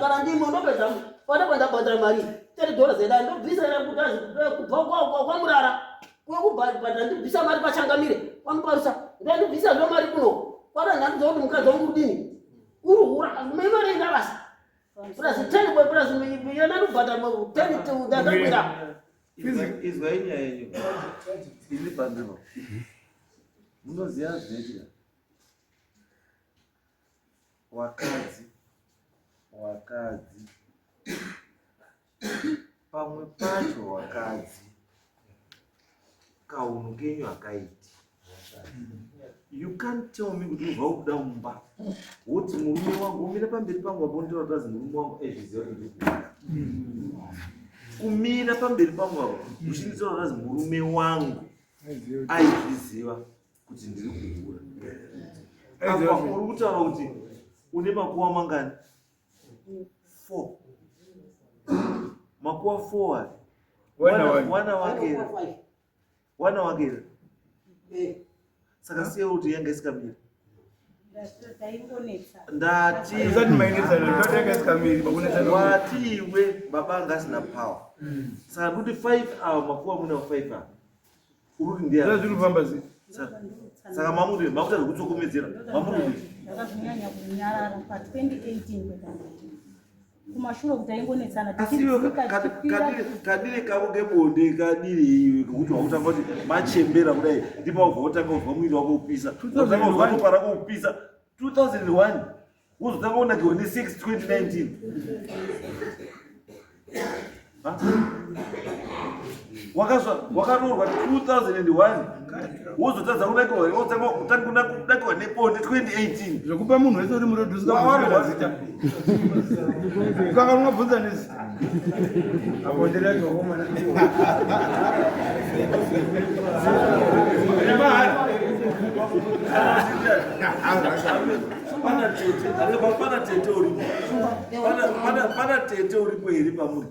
S2: kana ndimo ndopedza pane pandabhadhara mari teri dhora zeda ndobvisa here kuti azi kubva kwamurara kuye kubhadhara ndibvisa mari kwachangamire kwamuparusa ndandibvisa zvo mari kuno kwana ndandiziva kuti mukadzi wangu udini uri hura mimari indabasa plus ten plus yona ndobhadhara ten ndandakwira
S1: Izwai nyaya yenyu. Ini pandiripo. Munoziva zvinoitika. Wakadzi. Wakadzi. Pamwe pacho wakadzi. Kaunhu kenyu hakaiti. You can't tell me kuti ubva kubuda mumba woti murume wangu womira pamberi pangu apo nditaura kuti azi murume wangu aizviziva kuti ndiri kubuda. Kumira pamberi pangu apo uchinditaura kuti azi murume wangu aizviziva kuti ndiri kuhura. Apa uri kutaura kuti une makuva mangani? 4. Makuva 4 aya. Wana wake here? Wana wake here?
S2: Eh.
S1: Saka siya kuti yanga isikamiri.
S3: Taingonetsa.
S1: Ndati
S4: Usati mainetsana, ndati yanga isikamiri pakunetsana.
S1: Wati iwe baba anga asina power. Saka kuti 5 hour makuva muna 5 hour. Uri kuti ndiye.
S4: Zviri kufamba sei?
S1: Saka mamuri makuta zvekutsokomedzera. Mamuri
S3: ndakazonyanya kunyarara pa 2018 kwetanga. Kumashure kuti aingonetsana
S1: Asi iwe kadire kako kebonde kadire iwe kekuti wakutanga kuti machembera kudai ndipo wabva wotanga kuzwa mwiri wako kupisa, wotanga kuzwa ropa rako kupisa 2001 wozotanga kunakirwa ne 6 2019. Wakazwa wakaroorwa 2001 wozotadza kunakirwa wotanga kutanga kunakirwa nebonde 2018.
S4: Zvekupa munhu wese uri muroad usingabvunze zita. Ukanga unobvunza nezita. Bonde racho wakomana.
S1: Pana tete, pana tete uripo. Pana tete uripo here pamuri?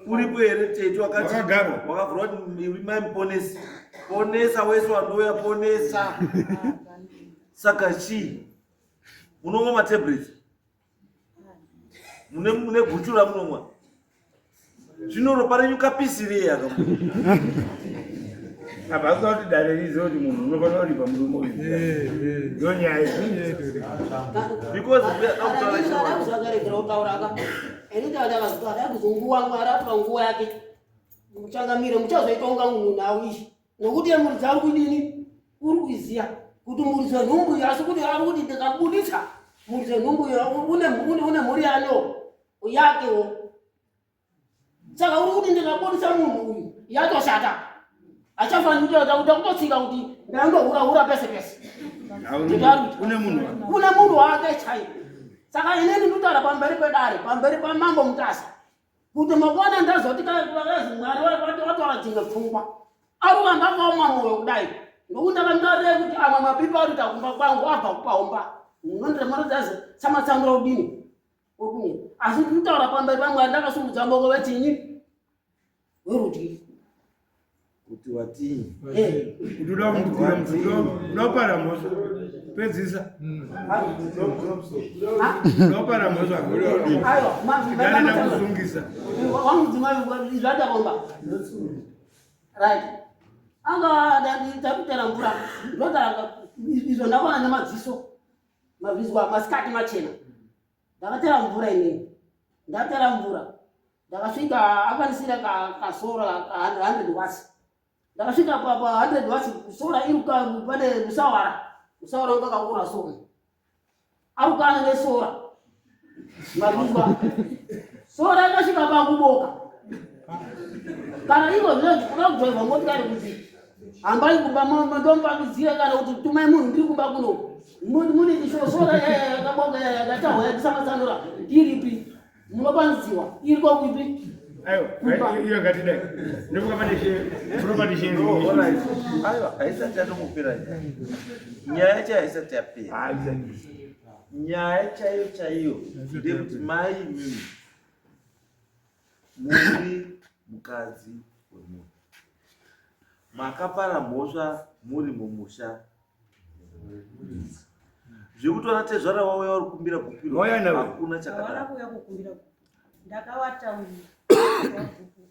S1: Uripo here tete wakati
S4: Wakagarwa.
S1: Wakavhura kuti uri mai muponesi. Ponesa wese wandouya ponesa. Saka chii? Munomwa matablets? Mune mune guchu ramunomwa? Zvino ropa renyu kapisirei aka?
S4: Apa asina kuti dare rizive kuti munhu unofanira kuripa murume uyu. Ndiyo nyaya iyi.
S1: Because mbuya da kutaura chinowa.
S2: Zvakaregera kutaura ka. Ini ndakazwa kuzonguwa Mwari atora nguwa yake. Muchangamire muchazoitonga munhu nhau iyi. Nokuti iye muridzi ari kudini? Uri kuiziya kuti muridzi wenhumbu iyo asi kuti ari kuti ndikabuditsa muridzi wenhumbu iyo une une mhuri yanewo yakewo. Saka uri kuti ndikabudisa munhu uyu yatoshata. Achafaniri kuita kuti kutotsika kuti ndandohura hura pese pese.
S4: Une munhu wake.
S2: Une munhu wake chaiye. Saka inini ndikutaura pamberi pedare, pamberi paMambo Mutasa. Kuti mangwana ndazoti vakazi Mwari watora dzimwe pfungwa. Aruramba akaoma mwoyo kudai. Nokuti ndakamutaurira kuti amwe mapipa ari kuita kumba kwangu abva kupaumba. Munondiremeredza samatsanura kudini? Okunye. Asi ndikutaura pamberi paMwari ndakasimudza maoko vechinyi? Werudyi.
S1: Kuti watii?
S4: Kuti uda kumukura uda kupara mhosva. Pedzisa. Uda kupara mhosva.
S2: Aiwa,
S4: Dare rakusungisa.
S2: Wangu mudzimai zvatakomba. Right. Anga ndakutera mvura. Ndotara izvo ndakaona nemadziso. Mavizwa masikati machena. Ndakatera mvura inini. Ndatera mvura. Ndakasvika akanisira kasora ka 100 watts. Ndakasvika pa 100 watts sora iri pane musawara. Musawara wanga kakura so. Arukana nesora. Mavizwa. Sora yakasvika pakuboka. Kana iko zvino kuda kudhraivha motikari kuti hambai kumba ndomupangidzira kana kuti tumai munhu ndiri kumba kuno. Mune sora yakaboka yatahwa yatisamatsanura iripi? Munopangidziwa iri kwakuipi?
S4: Aiwa, iyo ngatidai. Ndofunga pane property sharing.
S1: Oh, all right. Aiwa, haisati yatombopera nyaya. Nyaya chaiyo haisati yapera. Nyaya chaiyo chaiyo ndeyekuti mai imimi muri mukadzi wemunhu. Makapara mhosva muri mumusha. Zvekuti vana tezvara wauya vari kukumbira gupiro
S4: Wauya navo.
S1: hakuna
S3: Havana
S1: chakadaro.
S3: kuuya kukumbira gupuro. Ndakavataurira gupuro.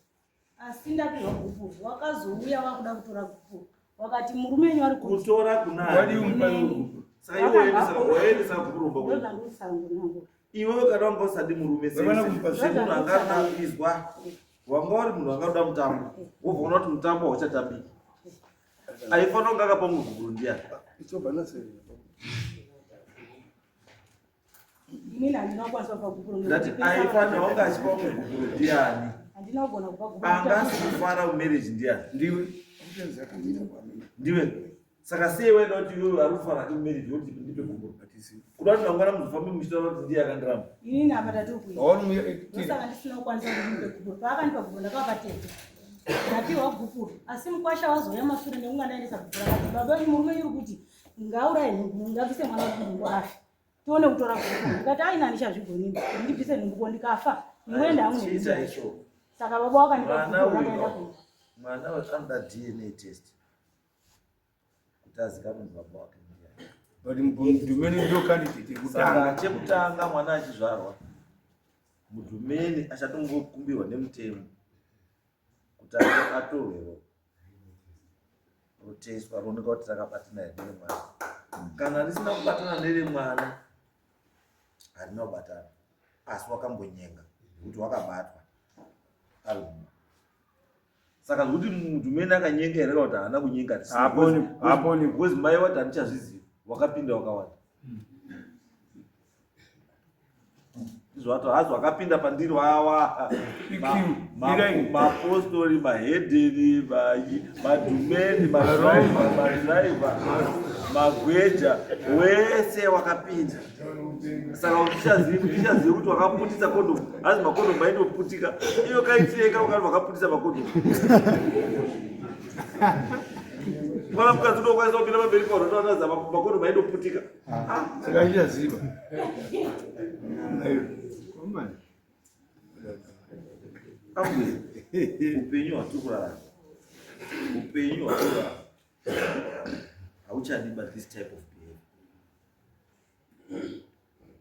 S3: Asi ndapihwa gupuro. Wakazouya wakuda kutora gupuro. Wakati murume wenyu ari kuti
S1: Kutora kunani?
S4: Wadi umupa gupuro.
S1: Saka iwe waendesa gupuro kumba kwenyu.
S3: ndozvandikutsanangura.
S1: Iwewe kana wanga usadi murume
S4: Wavana kumupa
S1: semunhu anga arida izwa, wanga uri munhu anga arida mutambo, wobva uona kuti mutambo hauchatambiki. Aifanira kunge akapa mumwe gupuro ndiyani?
S3: Inini handina kukwanisa kupa gupuro.
S1: Ndati aifanira kunge achipa mumwe gupuro ndiyani?
S3: Handina kugona kupa gupuro.
S1: Anga asi kufara mumarriage ndiyani?
S4: Ndiwe.
S1: Ndiwe. Saka sei waida kuti iwewe ari kufara hake mumarriage woti ndipe gupuro? Kuda kuti mangwana muzofambe muchitaura kuti ndiye akandiramba.
S3: Inini apa tatokuita.
S4: Waona
S3: Ndosaka ndisina kukwanisa kumupa gupuro. Paakandipa gupuro ndakavapa tete. Ndapiwa gupuro. Asi mukwasha wazouya mashure nekunga ndaendesa gupuro akati baba wenyu murume wenyu uri kuti ngauraye nhumbu ngabvise mwana nhumbu afe. Tione kutora gupuro. Ndikati aina handichazvigoni. Ndibvise nhumbu ko ndikafa. Ndingoenda hangu
S1: Chiita
S3: nenhumbu.
S1: icho.
S3: Saka baba wakandipa
S1: Mwana
S3: gupuro
S1: uyu
S3: rakaenda kumba.
S1: mwana uyu anoda DNA test kuti azikanwe kuti baba wake ndiani.
S4: But Mudhumeni ndo candidate yekutanga.
S1: Saka chekutanga mwana achizvarwa Mudhumeni achatongokumbirwa nemutemo kuti atorwewo roteswa rooneka kuti rakabatana here neremwana. Kana risina kubatana neremwana harina kubatana. Asi wakambonyenga nekuti wakabatwa ari mumba. Saka zvekuti mudhumeni akanyenga here kana kuti haana kunyenga
S4: haponi
S1: because mai wati handichazvizivi wakapinda wakawanda. Zvato hazi wakapinda pandiri wawa mapostori mahedheni madhumeni madhiraivha magweja wese wakapinda. Saka uchichazivi kuti wakaputisa kondomu hazi makondomu aindoputika iyo kaitireka ukati wakaputisa makondomu mwana mukadzi unokwanisa kupinda pamberi paunotanaza makondomu aindoputika.
S4: Saka ichaziva.
S1: Upenyu hwatiri kurarama, upenyu hwatiri kurarama hauchadi but this type of behavior.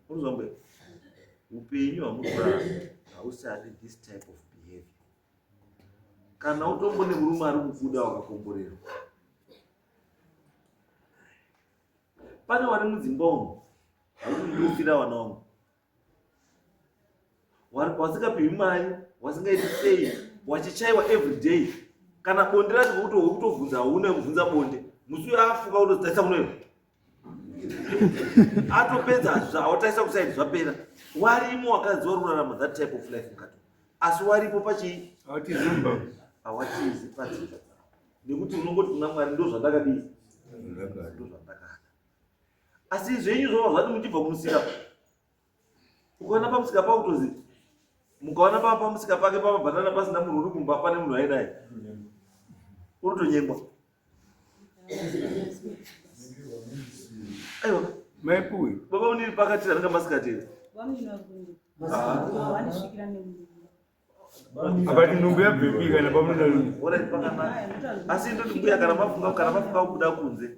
S1: Unozwa mbuya, upenyu hwamuri kurarama hauchadi this type of behavior. Kana utombo nemurume ari kukuda wakakomborerwa. Pane wari mudzimba umu vakuti ndofira vana vangu, wasingapiwi mari, wasingaiti sei, wachichaiwa everyday. Kana bonde racho vokuti wekutovhunza hauna kuvhunza bonde, musi uyo afuka unotaisa kunoyo atopedza watarisa kusaidi zvapera. Warimo wakadzi wari kurarama that type of life mukati, asi waripo pachii hawatizi padzimba nekuti unongoti kuna Mwari ndo zvandakadii, ndo zvandakada. Asi zvenyu zvova zvati muchibva kumusika, ukaona pamusika pakutozi mukaona pamusika pake pamabhanana pasina munhu uri kumba, pane munhu ainaye unotonyengwa. Aiwa
S4: maipuwe
S1: baba uniri pakati anenge masikati here?
S4: Abati nhumbu yabvepi kana
S1: pamunoda? Asi ndoti mbuya, kana mafunga kana mafunga kubuda kunze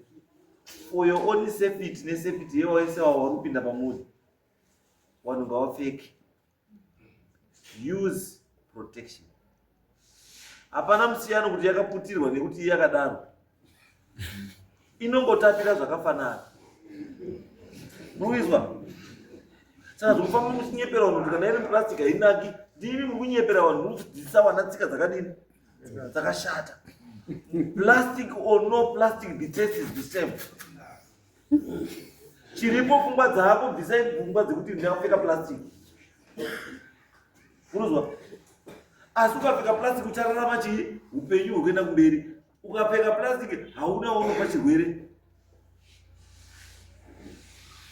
S1: for your own safety nesafety yewese wavo vari kupinda pamuri, vanhu ngavapfeke, use protection. Hapana musiyano kuti yakaputirwa nekuti yakadaro, inongotapira zvakafanana. Muruizwa? Saka zvokufamba muchinyepera vanhu kuti kana iri plastic hainaki, ndimi muri kunyepera vanhu, muri kudzidzisa vana tsika dzakadini dzakashata. Plastic or no plastic, the taste is the same. Chiripo pfungwa dzako, bvisai pfungwa dzekuti ndakapfeka plastic. Unozwa? Asi ukapfeka plastic uchararama chii? Upenyu hwekuenda kumberi. Ukapfeka plastic hauna waunopa chirwere,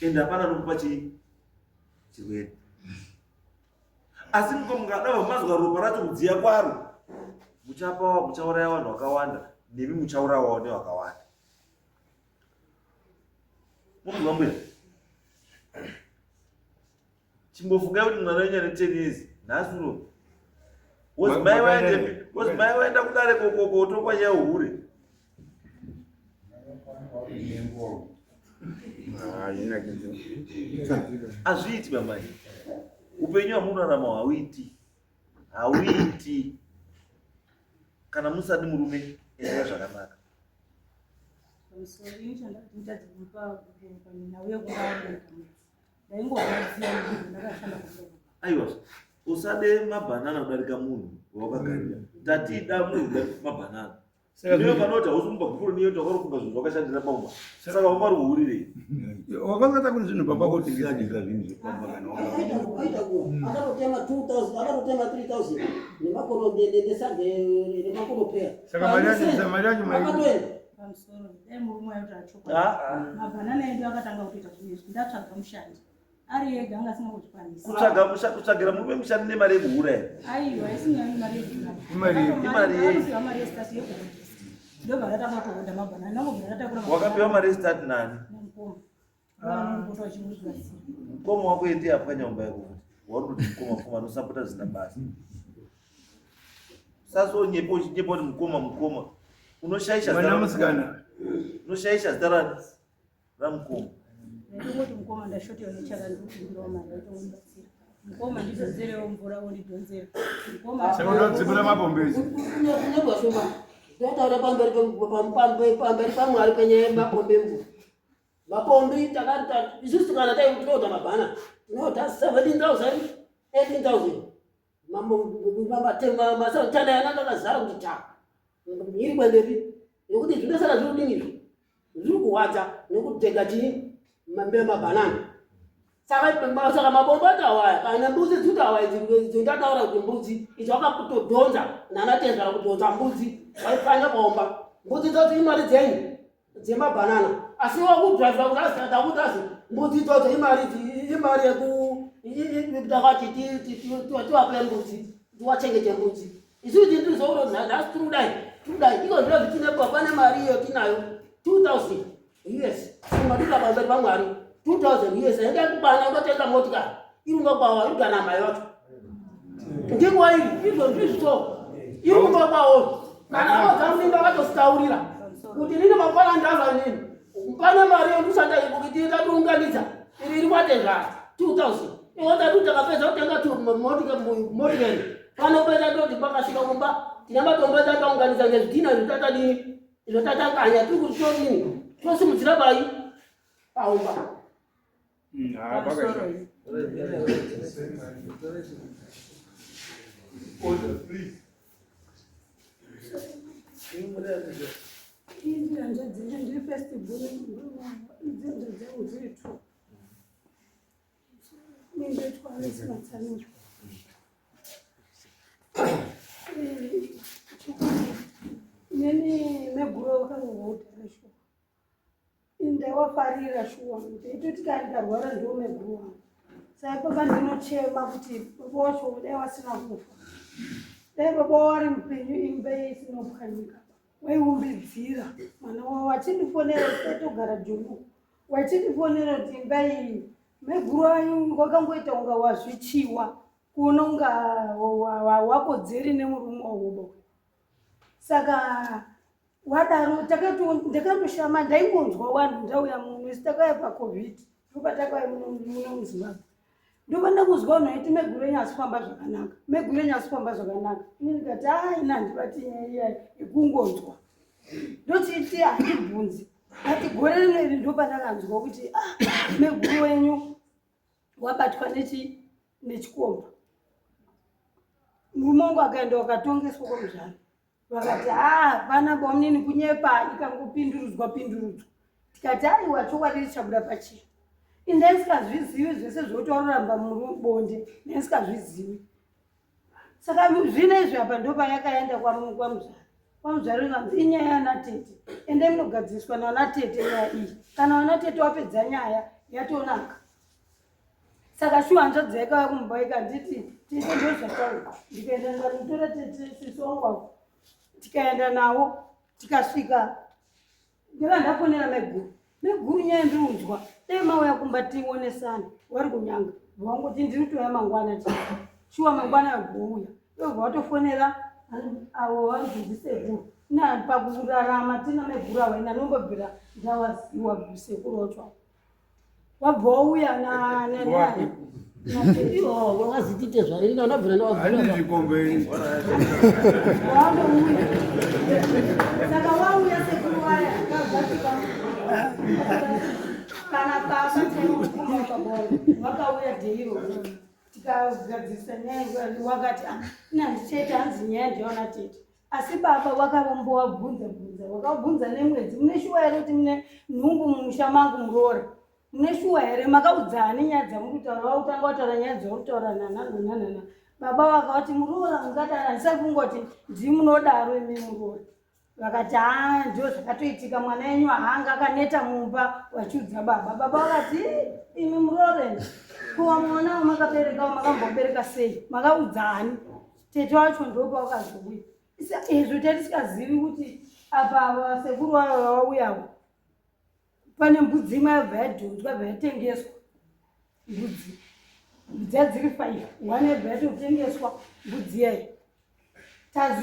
S1: ende hapana anokupa chii chirwere. Asi mukada mazwa ropa racho kudziya kwaro, muchapa muchauraya vanhu vakawanda, nemi muchaurawawo nevakawanda. Mukuzwa mbuya? Chimbofungai kuti mwana wenyu ane 10 years nhasi uno wozi mai waendepi? Wozi mai waenda kudare kokoko otongwa nyaya uhure. Hazviiti bamai, upenyu hamunorarama hauiti, hauiti. Kana musadi murume, endai zvakanaka. Aiwa, usade mabhanana kudarika munhu wawakagarira. Tatida munhu kudarika mabhanana. Ndiyo panoti hausi kumba gupuro niyo takarufunga zvinhu zvakashandira paumba, saka wanga uri kuhurirei?
S4: Wakangata kune zvinhu pamba kutengesa zvinhu zvepamba kana
S2: akatotema 2000, akatotema 3000 nemakono nesage nemakono peya.
S4: Saka mari yacho, mari yacho mai
S2: akatoenda
S3: pamusoro. Dai murume wayo kuti mabhanana edu akatanga kutoita zvinhu izvi, ndatsvaga mushandi ari ega anga asingangozvikwanisi.
S1: Kutsvaga kutsvagira murume mushandi nemari yekuhura here?
S3: Aiwa, isingani mari yekuhura.
S1: Imari yei?
S3: Akapiwa mari yestart yekuhodhisa, ndobva ndatanga kutohodha mabhanana, ndangobva ndatakura.
S1: Wakapiwa mari yestart nani?
S3: Namukoma vanondipota vachimuzvasira.
S1: Mukoma wako ndiye apwanya mumba yako futi. Wauri kuti mukoma mukoma anosapota zvisina basa. Sasonyepa uchinyepa kuti mukoma mukoma, unoshaisha
S4: zita
S1: mwana
S4: musikana.
S1: Unoshaisha zita ramukoma.
S3: Ndaitongoti mukoma ndashotewa nechakandikumbirawo mari, vaitongondibatsira. Mukoma ndidhonzerewo mvura, ondidhonzera. Mukoma
S4: Saka unodzipura mapombezi.
S2: Kunebwashoma ndotaura pamberi pamberi paMwari penyaya yemapombi emvura. Mapombi takati isusu kana tai tinoda mabhana, tinoda 17,000. 18000 mamatanda yananga akazara kuti ta iri kuendepi nekuti zvinosara zviri kudini izvo zviri kuhwadza nekutega chii mambe mabhanana saka saka mabombo atawaya kana mbudzi dzutawaya dzondataura kuti mbudzi idzo wakatodhonza nanatezvara kudhonza mbudzi waipfanya bomba mbudzi dzodzo imari dzenyu dzemabhanana asi wakudriver kuti azitata kuti azi mbudzi idzodzo imari imari yeku takati tiwape mbudzi tiwachengete mbudzi isu tirizouro nhasi tiri kudai tiri kudai iko zvino zvitine pane mari iyo tinayo 2000 us madika pamberi pamwari 2000 us enda kubana unotenga motikari iri unokwawa iri kugana mai vacho ndinguva iri izvo ndizvo iri unokwawo kana vakamuninga vatositaurira kuti nini mangwana ndafa nini pane mari yekushanda kuti tatiunganidza iri iri kwatezvara 2000 iwo tati takapedza kutenga motikari panopedza toti pakasvika kumba tine matombo tataunganidza ngezvidhina izvo tatadini izvo tatakanya tiri kuti todini tosimudzira bai paumba
S4: Order, please.
S3: Ndiri first born, idzo dzangu dziri two. Ndoitwa Alice Matsanura. Neni meguro wakarohwa kudhara shuwa. Ndawafarira shuwa. Ndaitoti kana ndikarwara ndiwo meguru wangu. Saka baba ndinochema kuti baba wacho dai wasina kufa. Dai baba wari mupenyu imba iyi isinopwanyika. Waiumbidzira mwana wavo achindifonera taitogara joni. Wachindifonera kuti imba iyi meguru ayo wakangoita unga wazvichiwa kuona unga wakodzeri nemurume wavo. Saka wadaro ndakatoshama ndaingonzwa wanhu ndauya muno isi takauya pacovid ndopatakauya muno muzimbabwe ndobva ndakuzwa vanhu vaiti meguru enyu asi kufamba zvakanaka meguru enyu asi kufamba zvakanaka ini ndikati a ini handibati nyaya iya yekungonzwa ndochiti handibvunzi ati gore rino iri ndopandakanzwa kuti ah meguru wenyu wabatwa nechi nechikomba murume wangu akaenda wakatongeswa kwamuzvara vakati haa vana bamunini kunyepa ikangopindurudzwa pindurudzwa tikati aiwa chokwadi richabuda pachena indaisingazvizivi zvese zvekuti waroramba murubonde ndaisikazvizivi saka zvino izvi apa ndopayakaenda kwamuzvara kwamuzvara inanzi inyaya yanatete endai munogadziriswa nanatete nyaya iyi kana vanatete wapedza nyaya yatonaka saka shuwa hanzvadzi yakauya kumba ikanditi tete ndozvataura ndikaenda ndikanotora tete sisi wangu avo tikaenda nawo tikasvika ndava ndafonera maiguru maiguru nyaya ndiriunzwa dai mauya kumba tionesana wari kunyanga vangoti ndiri kutouya mangwana chete shuwa mangwana agouya ndobva watofonera avo vanzvunzisekuru na pakurarama tina maiguru avo ina anombobvira ndawaziwa sekuru wacho wabva wauya
S2: wazitite zvairi ndabvira
S4: ndawazvikombe
S3: wandouya saka wauya sekuru vaya kazvatika kana baba vakauya dheiro tikagadzirisa nyaya wakati ah, ina handichaita hanzi nyaya ndiyaona tete asi baba wakavombowabvunza bvunza wakabvunza nemwedzi mune shuwa here kuti mune nhumbu mumusha mangu muroora mune shuwa here makaudzani nyaya dzamuri kutaura vakutanga kutaura nyaya dzauri kutaura nananananana baba vakavati muroora mungadaro handisai kungoti ndimunodaro imi muroora vakati haa ndio zvakatoitika mwana yenyu haanga akaneta mumba vachiudza baba baba vakati imi muroore kuwa mwana wamakabereka wamakambobereka sei makaudzani tete wacho ndopawakazouya izvo tatisikazivi kuti apa vasekuru vavo vauyawo pane mbudzi imwe yabva yadhonzwa yabva yatengeswa mbudzi mbudzi yadziri five one yabva yatotengeswa mbudzi yayi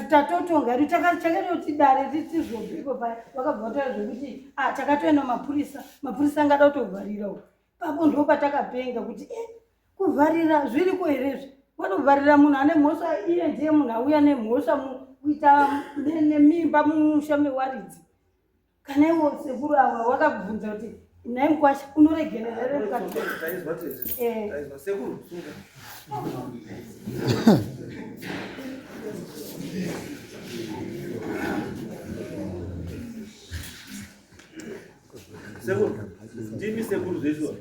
S3: tatotonga edu takatoti dare tizobvepo paya vakabva vataura zvekuti ah, takatoenda mapurisa mapurisa angada kutovharira uko papo ndo patakapenga kuti e kuvharira zviriko here izvi vanovharira munhu ane mhosva iye ndiye munhu auya nemhosva kuita nemimba mumusha mewaridzi kana iwo sekuru ava wakabvunza kuti Nhai mukwasha unoregerera here mukadzi?
S1: Taizwa tese.
S3: Eh.
S1: Taizwa sekuru sunga. Sekuru, ndimi sekuru zveshuwa.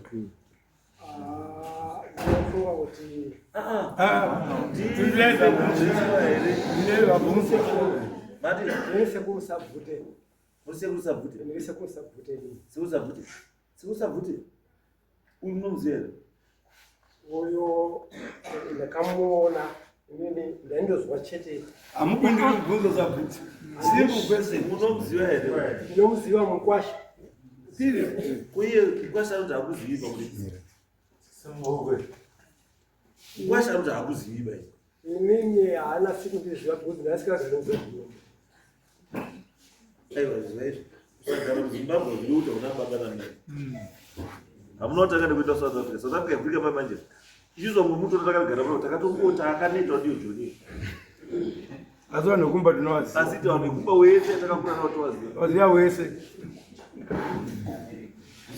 S5: Ah, ndinofunga kuti
S1: Ah,
S4: Ah,
S1: ndimi sekuru zveshuwa here?
S4: ndine vabvunzo.
S1: Mati,
S5: ndiri sekuru Sabvute.
S1: muri sekuru Sabvute.
S5: Ndiri sekuru Sabvute inini.
S1: Sekuru Sabvute. Sekuru Sabvute. Uyu munomuziva here?
S5: Uyo ndakamuona inini ndaindozwa chete.
S4: Hamupinduri mubvunzo Sabvute. Simple question.
S1: Munomuziva here?
S5: Ndinomuziva mukwasha.
S4: Serious.
S1: Kuiye mukwasha anoti hakuzivi pakuti. Mukwasha anoti hakuzivi bai.
S5: Inini haana siku ndiziva because ndaisingagari muZimbabwe.
S1: Aiwa ziva izvi. Kusagara muZimbabwe zvinoita una baba namai. Hamuna kutanga nekuenda kuSouth Africa. South Africa yafika pai manje. Isusu vamwe muto takagara pano takatongoti akaneta ndiyo Joni.
S4: Asi vanhu vekumba tinovaziva.
S1: Asi taona kumba wese takakura nawo towaziva.
S4: Vaziva wese.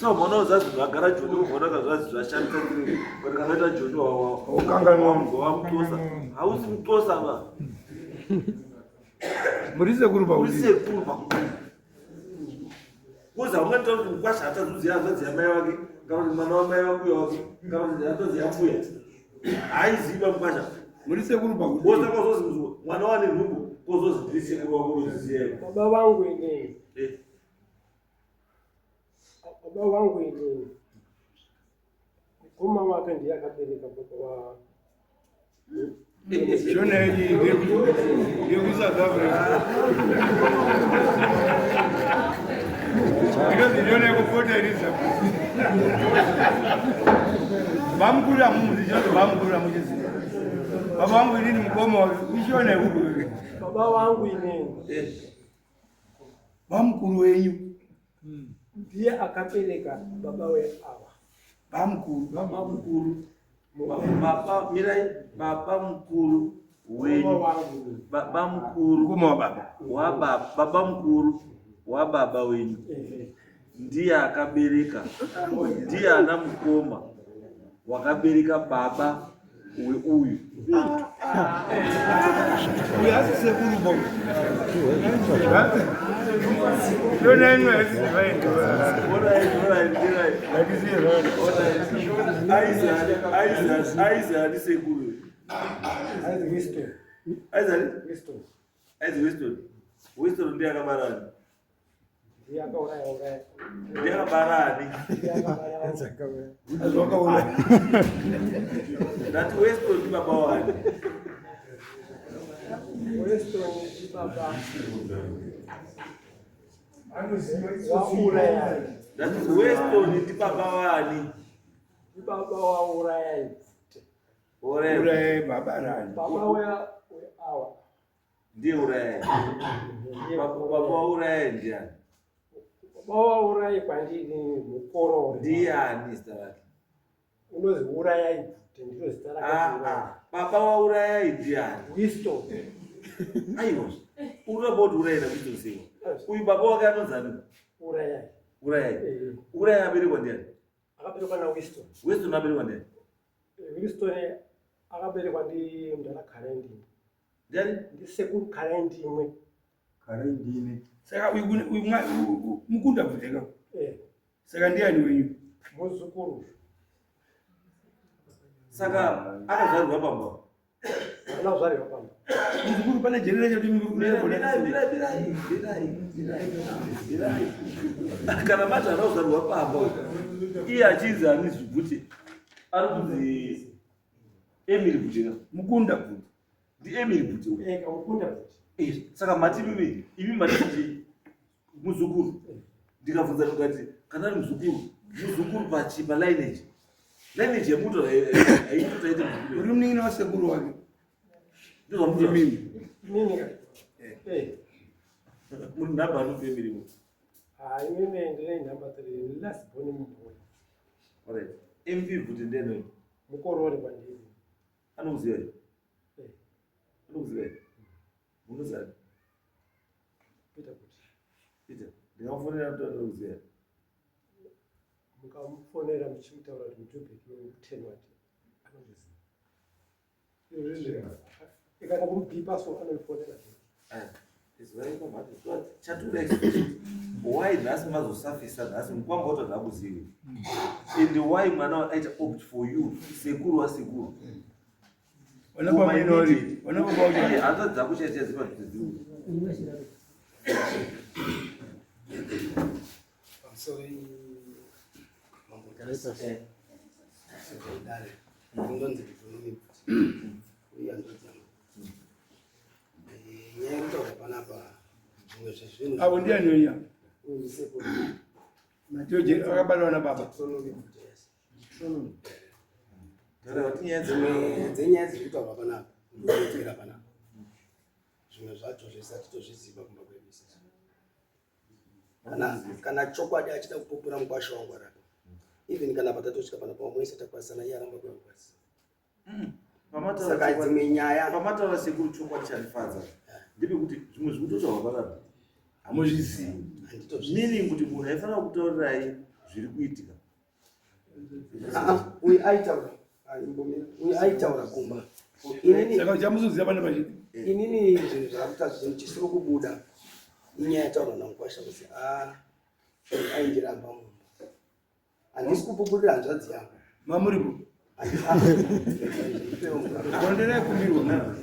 S1: So mwana uzazi zvagara Joni unoona kazvazi zvashandisa ndiri. But kana ita Joni wawa
S4: Ukanganwa.
S1: wamutosa. Hausi mutosa ba.
S4: Muri sekuru
S1: Uri
S4: pakuti.
S1: sekuru pakudii. Kuzi haungaita kuti mukwasha atazuziva hanzvadzi yamai wake kana kuti mwana wamai wambuya wake kana kuti hanzvadzi yambuya. Haiziva mukwasha.
S4: Muri sekuru pakuti.
S1: Wosa kwazozi muzukuru mwana wane nhumbu kozozi ndiri sekuru wako unoziziva.
S5: Baba vangu inini.
S1: Eh.
S5: Baba vangu inini. Mukoma wake ndiye akabereka baba wa
S4: Shona yedu ndeyekuSouth Africa. Because ndiyona yekupota iri Sabvute. Bamukuru hamumuzi chinozi bamukuru hamuchiziva. Baba vangu inini mukoma wake ishona yekuku.
S5: baba vangu inini
S1: Eh.
S4: Bamukuru wenyu.
S5: ndiye akabereka baba weava.
S4: Bamukuru.
S1: Baba mukuru. Baba mirai baba mukuru
S5: Mukoma
S1: wenyu.
S5: wangu inini.
S1: Baba mukuru
S4: Mukoma wababa.
S1: wababa baba mukuru wababa wenyu.
S5: Ehe.
S1: Ndiye akabereka. Ndiye ana mukoma wakabereka baba weuyu.
S4: Uyu asi sekuru bo. Shona imwe haisi zvaenda.
S1: Alright, alright, alright.
S4: Hatisiye zvaenda.
S1: Aizi ani sekuru.
S5: Aizi Winston.
S1: Aizi ani?
S5: Winston.
S1: Aizi Winston. Winston ndiye akabara ani?
S5: Ndiye akauraya uraya.
S1: Ndiye akabara ani?
S5: Ndiye akabara.
S4: Zvakaura.
S1: Ndati Winston ndi baba wani.
S5: Winston ndibaba wauraya.
S1: Ndati Winston ndi baba wani.
S5: Ndibaba wauraya.
S1: Uraya.
S4: Uraye baba rani.
S5: Baba weawa.
S1: Ndiye uraya.
S5: Ndiye
S1: Baba wauraya ndiani?
S5: Baba wauraya kwandiri mukororo.
S1: Ndiani zita rake?
S5: Unozi urayai bvute ndiro zita
S1: Ah,
S5: rake.
S1: ah. Baba waurayai ndiani?
S5: Winston.
S1: Aiwa. Uramba kuti urayai naWinston sei? Uyu baba wake anonzi ani?
S5: Urayai.
S1: Urayai.
S5: Eh,
S1: Urayai aberekwa ndiani?
S5: Akaberekwa naWinston.
S1: Winston aberekwa ndiani?
S5: Winston akaberekwa ndi mudhara Karaindimwe.
S1: Ndiani?
S5: Ndisekuru Karaindimwe.
S4: Karaindine. Saka uyu kune- uyu mukunda bvuteka.
S5: Eh,
S4: Saka ndiani wenyu?
S5: muzukuru.
S1: Saka akazvarirwa pamba.
S5: Haana kuzvarirwa pamba.
S4: Muzukuru pane generation kuti
S1: Mirai, mirai, mirai, mirai, mirai, mirai. Kana mati haana kuzvarirwa pamba uyu. Iye achinzi ani Bvute. Ari kunzi Emily Bvute ka.
S4: Mukunda bvute.
S1: Ndi Emily Bvute uyu.
S5: Eh, kamukunda bvute.
S1: Eh, saka mati imi imi mati kuti muzukuru. Ndikabvunza ndikati kana ari muzukuru, muzukuru pachi pa lineage. Lineage yemuto haitotaite muzukuru.
S4: Uri munin'ina wasekuru wake.
S1: Ndozvamunotaura.
S4: Imimi.
S5: Inini ka. Eh.
S1: Muri nhamba anope mirimo.
S5: Ah, inini ndine number 3, last born muboy.
S1: Alright. MP Bvute ndiani?
S5: Mukorore kwandiri.
S1: Anokuziva here?
S5: Eh,
S1: Anokuziva here? Munoziva?
S5: Peter kuti.
S1: Peter, ndingamufonera kuti anokuziva here?
S6: Mukamufonera muchimutaura kuti muJobek weku10 wati anondiziva. Ikana kumubhipa so anondifonera.
S1: Why nhasi mazosafisa nhasi mukwamba wotadza kuzivi and why mwana aita opt for you sekuru wasekuru hanzvadzi dzako chaichai dzipadzi
S7: Pamusoro mambo dare ndinonzi Deuteronomy uye hanzvadzi yangu. Nyaya yekutaura panapa zvimwe zvezvinhu
S4: Avo ndiani yonya?
S7: Uyu ndisekuru.
S4: Mateoje akabatwa nababa.
S7: Deuteronomy, yes.
S1: Taura kuti nyaya
S7: Dzimwe dzenyaya dziri kutaurwa panapa ndinoteera panapa. Zvimwe zvacho zvese hatitozviziva kumba kwedu isusu. Kana kana chokwadi achida kupupura mukwasha wangu arapa. Even kana patatosvika panapa wamwese takwazisana iye aramba kuya kukwazisa. Saka dzimwe nyaya
S1: pamataura sekuru chokwadi chandifadza ndepekuti zvimwe zvikutotaurwa panapa hamuzvizivi
S7: handitozvizivi.
S1: Meaning kuti munhu aifanira kutaurirai zviri kuitika.
S7: Ah, uyu aitaura aimbomira uyu aitaura kumba. Inini
S4: Saka chamuzoziva pane pachiti.
S7: Inini zvinhu zvakuta zvinhu chisiri kubuda inyaya yataurwa namukwasha kuti a aindiramba mumba. Handisi kupupurira hanzvadzi yangu.
S4: Mamuripo. Gonderai kumirwa.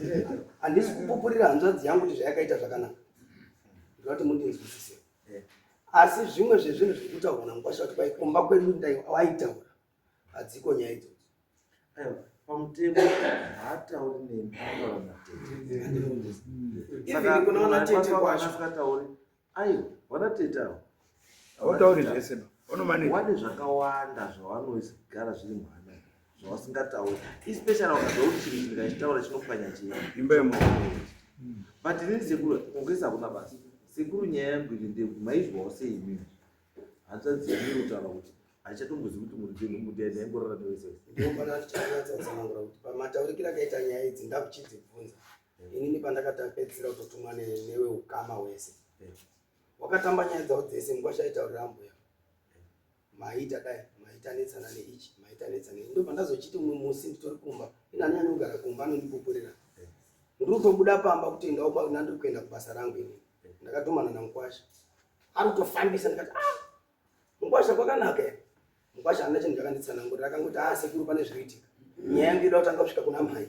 S7: Handisi kupupurira hanzvadzi yangu kuti zvayakaita zvakanaka. Ndinoda kuti mundinzwisise. Asi zvimwe zvezvinhu zviri kutaurwa namukwasha kuti kwai kumba kwedu waitaura hadziko nyaya idzodzo.
S1: Aiwa, pamutemo haatauri nemi, anotaura natete.
S7: Even kuna vana tete kwacho.
S1: Asikatauri. Aiwa, vana tete avo.
S4: Hautauri zvese ba. Vanomanage.
S1: Wane zvakawanda zvavanogara zviri muhana zvavasingatauri. Especially wakazwa kuti chinhu ndikachitaura chinopwanya chii.
S4: Imba yemunhu.
S1: But inini sekuru, kungesa hakuna basa. Sekuru nyaya yangu iri ndeyekuti maizwawo sei imimi. Hanzvadzi yenyu iri kutaura kuti haichatombozivi kuti muridzi wenhumbu ndiani, yaingorara newese wese.
S7: Ndinofana tichanyatsa kutsanangura kuti pamataurikiro akaita nyaya idzi ndakuchidzibvunza. Inini pandakatapedzisira kutotumwa newe ukama hwese. Wakatamba nyaya dzavo dzese mukwasha aitaurira ambuya. Maita dai, maita netsana neichi, maita netsana neichi. Ndobva ndazochiti umwe musi nditori kumba. Ini handinyanyi kugara kumba anondipupurira. Ndiri kutobuda pamba kutoendawo kwa ndiri kuenda kubasa rangu ini. Ndakatumana namukwasha. Ari kutofambisa ndikati ah mukwasha kwakanaka here? Mukwasha haana chinhu chakanditsanangurira akangoti ah sekuru pane zviri kuitika. Nyaya yangu inoda kutanga kusvika kuna mai.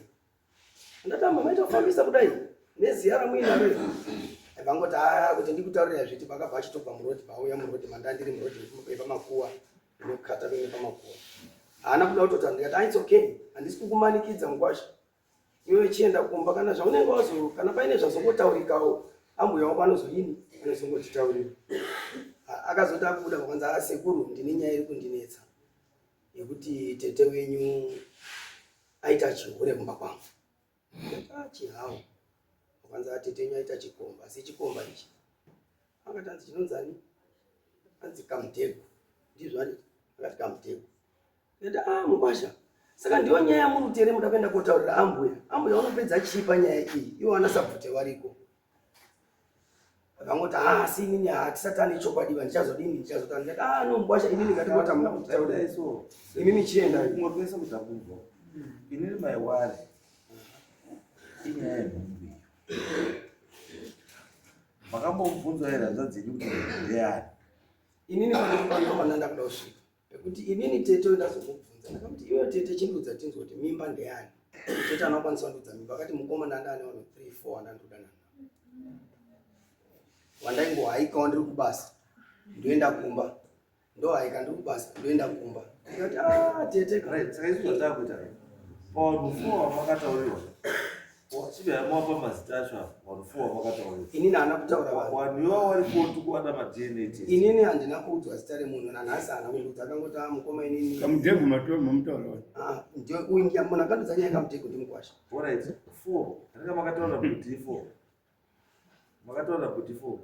S7: Ndatamba maita kufambisa kudai neziya ramuinaro iri. Vangoti ah kuti ndikutaurira zviti pakabva achitobva muroad pauya muroad mandandiri muroad yepamakuwa inokata kuenda pamakuwa. Haana kuda kutotaura ndikati ah it's okay handisi kukumanikidza mukwasha. Iwe chienda kumba kana zvaunenge wazo kana paine zvazongotaurikawo ambuya wako anozodini anozongotitaurira. Akazoti akubuda kwanza ah sekuru ndine nyaya iri kundinetsa yekuti tete wenyu aita chihure kumba kwangu. Ndikati ah chihawo. Kwanza tete wenyu aita chikomba asi chikomba ichi akati anzi chinonzani anzi kamutego ndizvo ani akati kamutego. Ndikati ah mukwasha saka ndiyo nyaya yamuri kuti here muda kuenda kotaurira ambuya. Ambuya vanopedza chii panyaya iyi ivo vana sabvute variko. Vakangoti ah asi inini hatisati ane chokwadi va ndichazodini ndichazotani. Ndikati ah no mukwasha inini ngatingota muna kutitaurira.
S1: Dai so.
S7: Imimi chiendai.
S1: Kumwe kwese kuti akubva. Inini mai wari. Inyaya yenhumbu iyo. Makambomubvunzwa here hanzvadzi yenyu kuti ndeyani?
S7: Inini pano ndakuda kusvika. Pekuti inini tete ndazomubvunza ndakamuti iwe tete chindiudza tinzwe kuti mimba ndeyani. Tete anokwanisa kundiudza mimba akati mukomana ndane vanhu 3 4 wandandodanana navo. Wandaingohaikawo ndiri kubasa ndoenda kumba ndohaika ndiri kubasa ndoenda kumba. Ndikati ah tete ka.
S1: Right, saka isu zvatakuita pavanhu four vamakataurirwa chibva mawapa mazita acho apa vanhu four vamakataurirwa.
S7: Inini haana kutaura vanhu.
S1: Vanhu ivavo vari four tikuwana maDNA test.
S7: Inini handina kuudzwa zita remunhu nanhasi haana kundiudza akangoti ah mukoma inini.
S4: Kamudhegu matoma mamutaura wani.
S7: Ah ndio uyu ndiye munhu akandiudza nyaya yekamudhegu ndimukwasha.
S1: Alright, four. Anenge makataura kuti four. Makataura kuti four.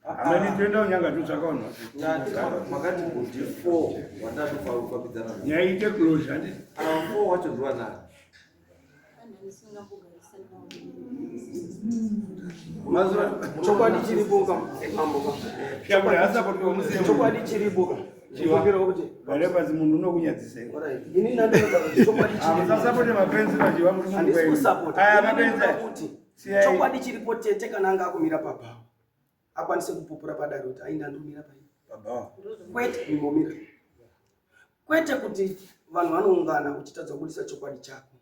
S4: Amani toenda kunyanga totsvaka vanhu vacho.
S1: Makati kuti four wandatofambidzana navo.
S4: Nyaya iite closure handiti?
S1: Ava four wacho ndiwanani?
S7: Chokwadi chiripo ka mambo ka. Chokwadi chiripo ka. Chikumbira kuti
S4: Gare pasi munhu unokunyadzisa iwe.
S7: Alright. Ini ndandinoda kuti chokwadi chiripo.
S4: Musasapota mapenzi majiwa muri munhu
S7: Handisi
S4: wenyu.
S7: kusapota.
S4: Aya
S7: Ini
S4: mapenzi.
S7: ndinoda kuti
S4: Siyai.
S7: chokwadi chiripo tete kana anga akumira pabhawa akwanise kupupura padare kuti ainda ndomira pai.
S4: Baba.
S7: Kwete imbomira. Kwete kuti vanhu vanoungana uchitadza kubudisa chokwadi chako.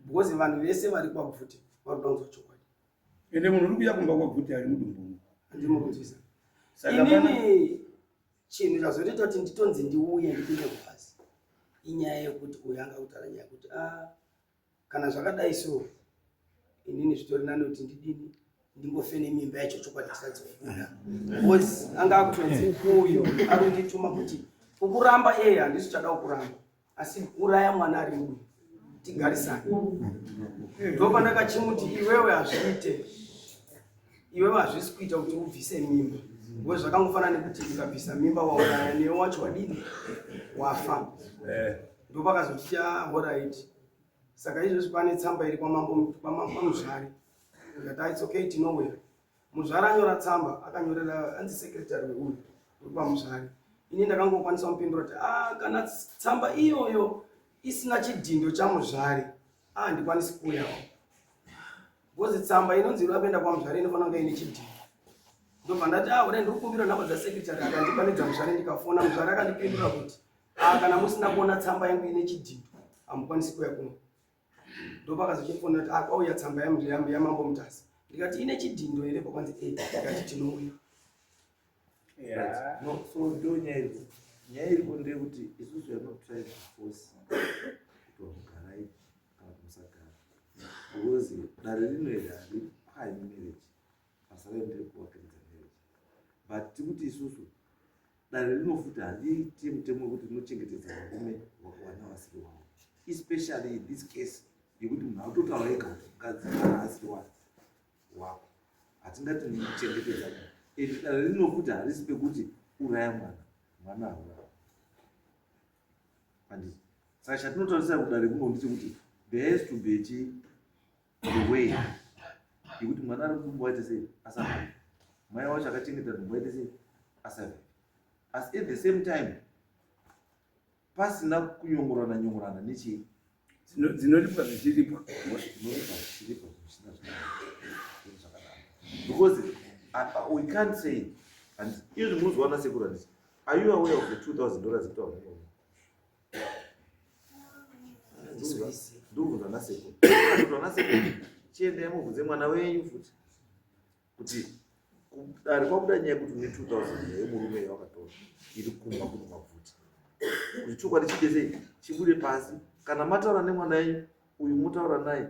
S7: Because vanhu vese vari kwabvuti vari kuda kunzwa chokwadi.
S4: Ende munhu uri kuuya kumba kwabvuti ari mudumbu.
S7: Handimo kunzwisa.
S4: Saka pana
S7: Inini chinhu chazotoita kuti nditonzi ndiuye ndipinde mubhazi inyaya yekuti uyu anga kutaura nyaya yekuti ah, kana zvakadai so inini zvitori nani kuti ndidini ndingofe nemimba yacho chokwadi chisadzi kubuda because anga akutonzi uyu ari kundituma kuti ukuramba eye handisi chada kukuramba asi uraya mwana ari mudumbu tigarisane ndopandakachimuti iwewe hazviite iwewe hazvisi kuita kuti ubvise mimba because zvakangofanana nekuti ukabvisa mimba wauraya newe wacho wadini wafa
S4: eh
S7: ndopakazoti alright saka izvozvi pane tsamba iri kwamambo kwamuzvare ndikati its okay tinouya muzvare anyora tsamba akanyorera anzi secretary weuyu uri kwamuzvare ini ndakangokwanisa kumupindura kuti ah kana tsamba iyoyo isina chidhindo chamuzvare ah handikwanisi kuuyawo because tsamba inonzi iri kuenda kwamuzvare inofanira kunge ine chidhindo ndobva ndati ah ura ndiri kukumbira nhamba dzasecretary akandipa nedzamuzvare ndikafona muzvare akandipindura kuti ah kana musina kuona tsamba yangu ine chidhindo hamukwanisi kuuya kuno ndopakazochifonera kuti ah kwauya tsamba yamambo mutasa ndikati ine chidhindo here pakwanzi e ndikati tinouya
S4: yeah.
S1: No, so ndo nyaya iripo. Nyaya iripo ndeyekuti isusu we are not trying to force kuti vamugarai kana kuti musagara. Because dare rino iri haripwanyi marriage. Basa rayo nderekuvakiridza marriage. But tikuti isusu dare rino futi hariiti mutemo wekuti rinochengetedza varume vana vasiri wavo. Especially in this case yekuti munhu akutotaura ega kuti mukadzi kana asiri wake wako hatingati muchengetedza munhu and dare rino futi harisi pekuti uraya mwana mwana hauraya handiti saka chatinotarisira kudare kuno ndechekuti there has to be chi the way yekuti mwana ari mudumbu waite sei asurvive mai wacho akachengeta nhumbu waite sei asurvive asi at the same time pasina kunyongorana nyongorana nechii
S4: Dzinoripwa zvichiripwa.
S1: zvinoripa zvichiripa zvisina zvakadaro because we can't say and izvi munozowana sekuru handiti are you aware of the $2000 ekutaura ndikubvunza nasekuru kuti vanasekuru chiendai mubvunze mwana wenyu futi kuti kudare kwabuda nyaya yekuti une 2000 yemurume yawakatora iri kumba kuno mabvuti kuti chokwadi chiite sei chibude pasi kana mataura nemwana wenyu uyu motaura naye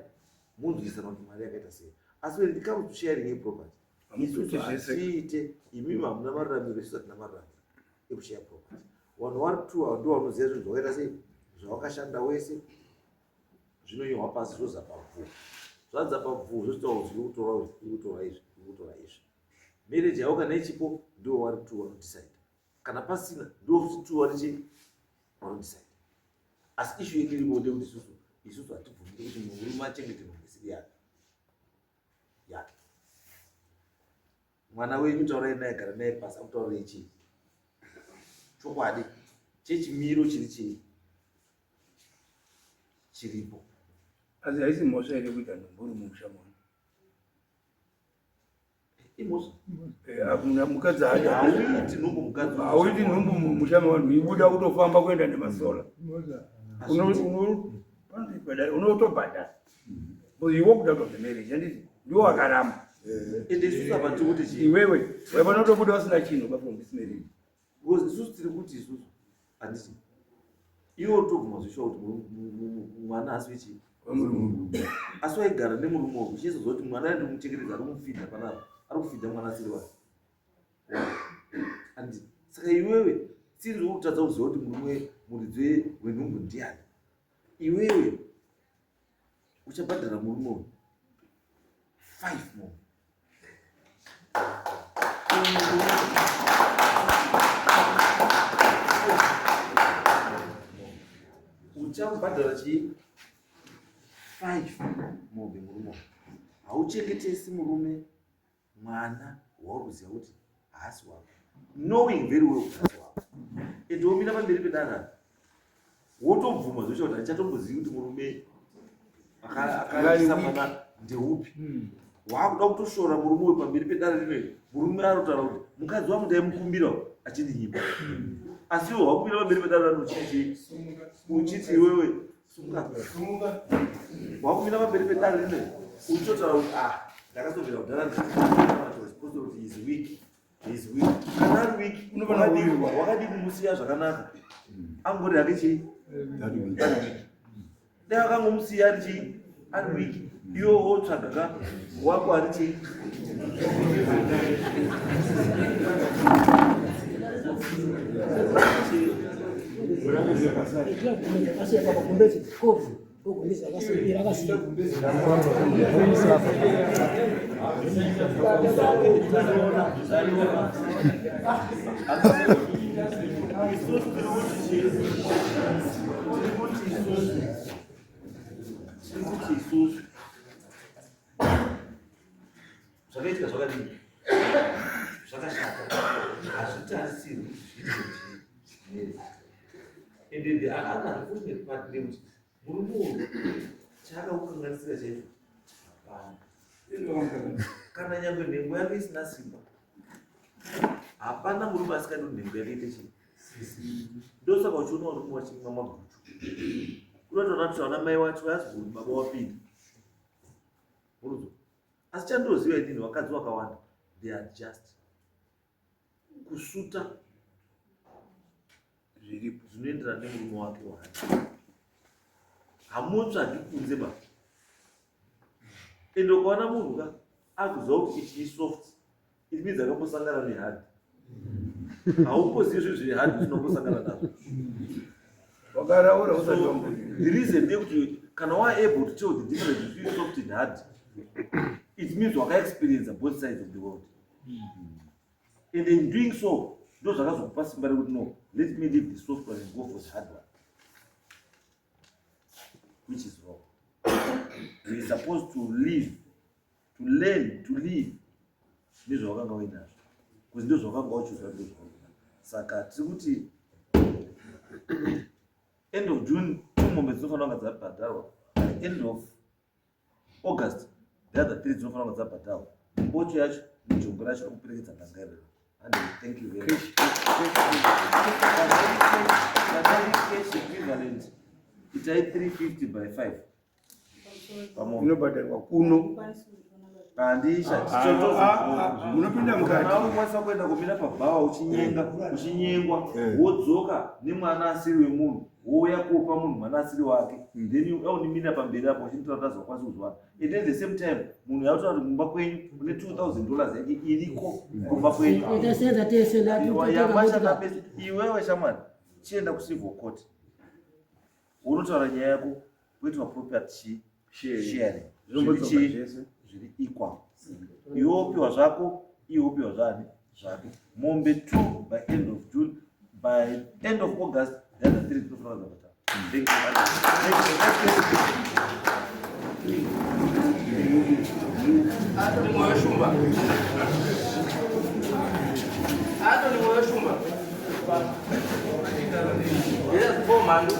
S1: munzwisana kuti mari yakaita sei asi when it comes to sharing a property
S4: Hamusi
S1: isusu
S4: zvese.
S1: hatiite imimi hamuna maruramiro isusu hatina maruramiro ekushare property vanhu vari two ava ndo vanoziva zvinhu zvakaita sei zvawakashanda wese zvinonyorwa pasi zvoza pavhu zvadza pavhu zvozotaura kuti iri kutora izvi iri kutora izvi iri kutora izvi marriage yavo kana ichipo ndo vari two vanodecide kana pasina ndo futi two vari chii vanodecide asi issue yedu iripo ndekuti isusu isusu hatibvumiri kuti murume achengete nhumbu isiri yake yake mwana wenyu taurai naye gara naye pasi akutaurei chii chokwadi chechimiro chiri chii chiripo
S4: Asi haisi mhosva here kuita nhumbu uri mumusha muno.
S1: imhosva
S4: Eh, hakuna mukadzi
S1: hauiti nhumbu mukadzi
S4: hauiti nhumbu mumusha mevanhu ibuda kutofamba kuenda nemasola. Unotobhadhara. Because you walked out of the marriage handiti ndiwo wakaramba.
S1: ende isusu apa tiri kuti chii
S4: Iwewe waifanira kutobuda usina chinhu pa from this marriage.
S1: because isusu tiri kuti isusu handiti iwe utobvuma zvishuwa kuti mwana asi wechii
S4: Wemurume.
S1: asi waigara nemurume wako uchizozwa kuti mwana ari kumuchengetedza ari kumufidha panapa ari kufidha mwana asiri wake handiti saka iwewe sinzi uri kutadza kuziva kuti murume muridzi wenhumbu ndiani iwewe uchabhadhara murume uyu five more uchabhadhara chii five mombe murume uyu. Hauchengetesi murume mwana wauri kuziva kuti haasi wako, knowing very well kuti haasi wako, and womira pamberi pedara wotobvuma zvocha kuti handichatombozivi kuti murume akaisa mwana ndeupi. Waakuda kutoshora murume uyu pamberi pedare rino iri. Murume anotaura kuti mukadzi wangu ndaimukumbira achindinyima, asi iwe wakumira pamberi pedare rino uchiti uchiti iwewe sumuka, wakumira pamberi pedare rino uchitotaura kuti ah, ndakazobvira kudhara ndichiti kuti is weak, is weak. Kana ari weak, wakadii kumusiya zvakanaka? Angori hake chii? Ari weak. Dai akangomusiya ari chii? Ari weak. Iwe wotsvaga ka wako ari chii? Isusu tiri kuti isusu zvakaitika zvakadii, zvakashata, hazvitarisirwi kuti zviite. And the other unfortunate part ndeyekuti murume uyu chaakakukanganisira chaizvo hapana. Kana nyangwe nhengo yake isina simba, hapana murume asikadi kuti nhengo yake ite chii. Ndosaka uchiona varume vachimwa maguchu. Unotoona kuti vana mai wacho vazigoni, baba wapinda urudzo. Asi chandoziva inini, vakadzi vakawanda they are just kusuta zviripo zvinoenderana nemurume wake waani. Hamutsvagi kunze ba. Ende ukaona munhu ka akuziva kuti ichi isoft, it means akambosangana nehard. Haumbozivi zvinhu zviri hard zvinombosangana nazvo.
S4: Wakaraura usati
S1: So,
S4: wamboziva.
S1: the reason ndeyekuti kana wa able to tell the difference between soft and hard, it means wakaexperience both sides of the world, and in doing so ndo zvakazokupa simba rekuti no, let me leave the soft one and go for the hard one, which is wrong. We are supposed to live to learn to live nezvawakanga uinazvo, because ndo zvawakanga wachuza, ndo zvawakanga. Saka tiri kuti end of June two mombe dzinofanira kunga dzabhadharwa, by end of August the other three dzinofanira kunga dzabhadharwa, mbocho yacho nejongwe racho rokuperekedza ndanga irero. And thank you very much. Kana iri cash equivalent, itai 350 by 5 pamombe.
S4: Inobhadharwa kuno.
S1: Handisha.
S4: Ah, ah, munopinda mukati.
S1: Kana ukwanisa kuenda kumira pabhawa uchinyenga, uchinyengwa, wodzoka nemwana asiri wemunhu, wouya kuopa munhu mwana asiri wake, then aunimira pamberi apo uchinotaura kuti azokwanisa kuzwana, and at the same time munhu yautaura kuti mumba kwenyu une $2000 yake iriko kumba kwenyu.
S2: Tasenza tese.
S1: Yamashanda pese. Iwewe shamwari, chienda kucivil court, unotaura nyaya yako, kuitwa property sharing.
S4: Zvinombodzokwa
S1: Zviri chii?
S4: zvese.
S1: Zviri equal. Iwe wopiwa zvako, iwe wopiwa zvani zvake. Mombe 2 by end of June, by end of August the other three dzinofanira dzabata. Thank you. Thank you.
S7: Atoni Moyo Shumba. Atoni Moyo Shumba. Yes, go Mandu.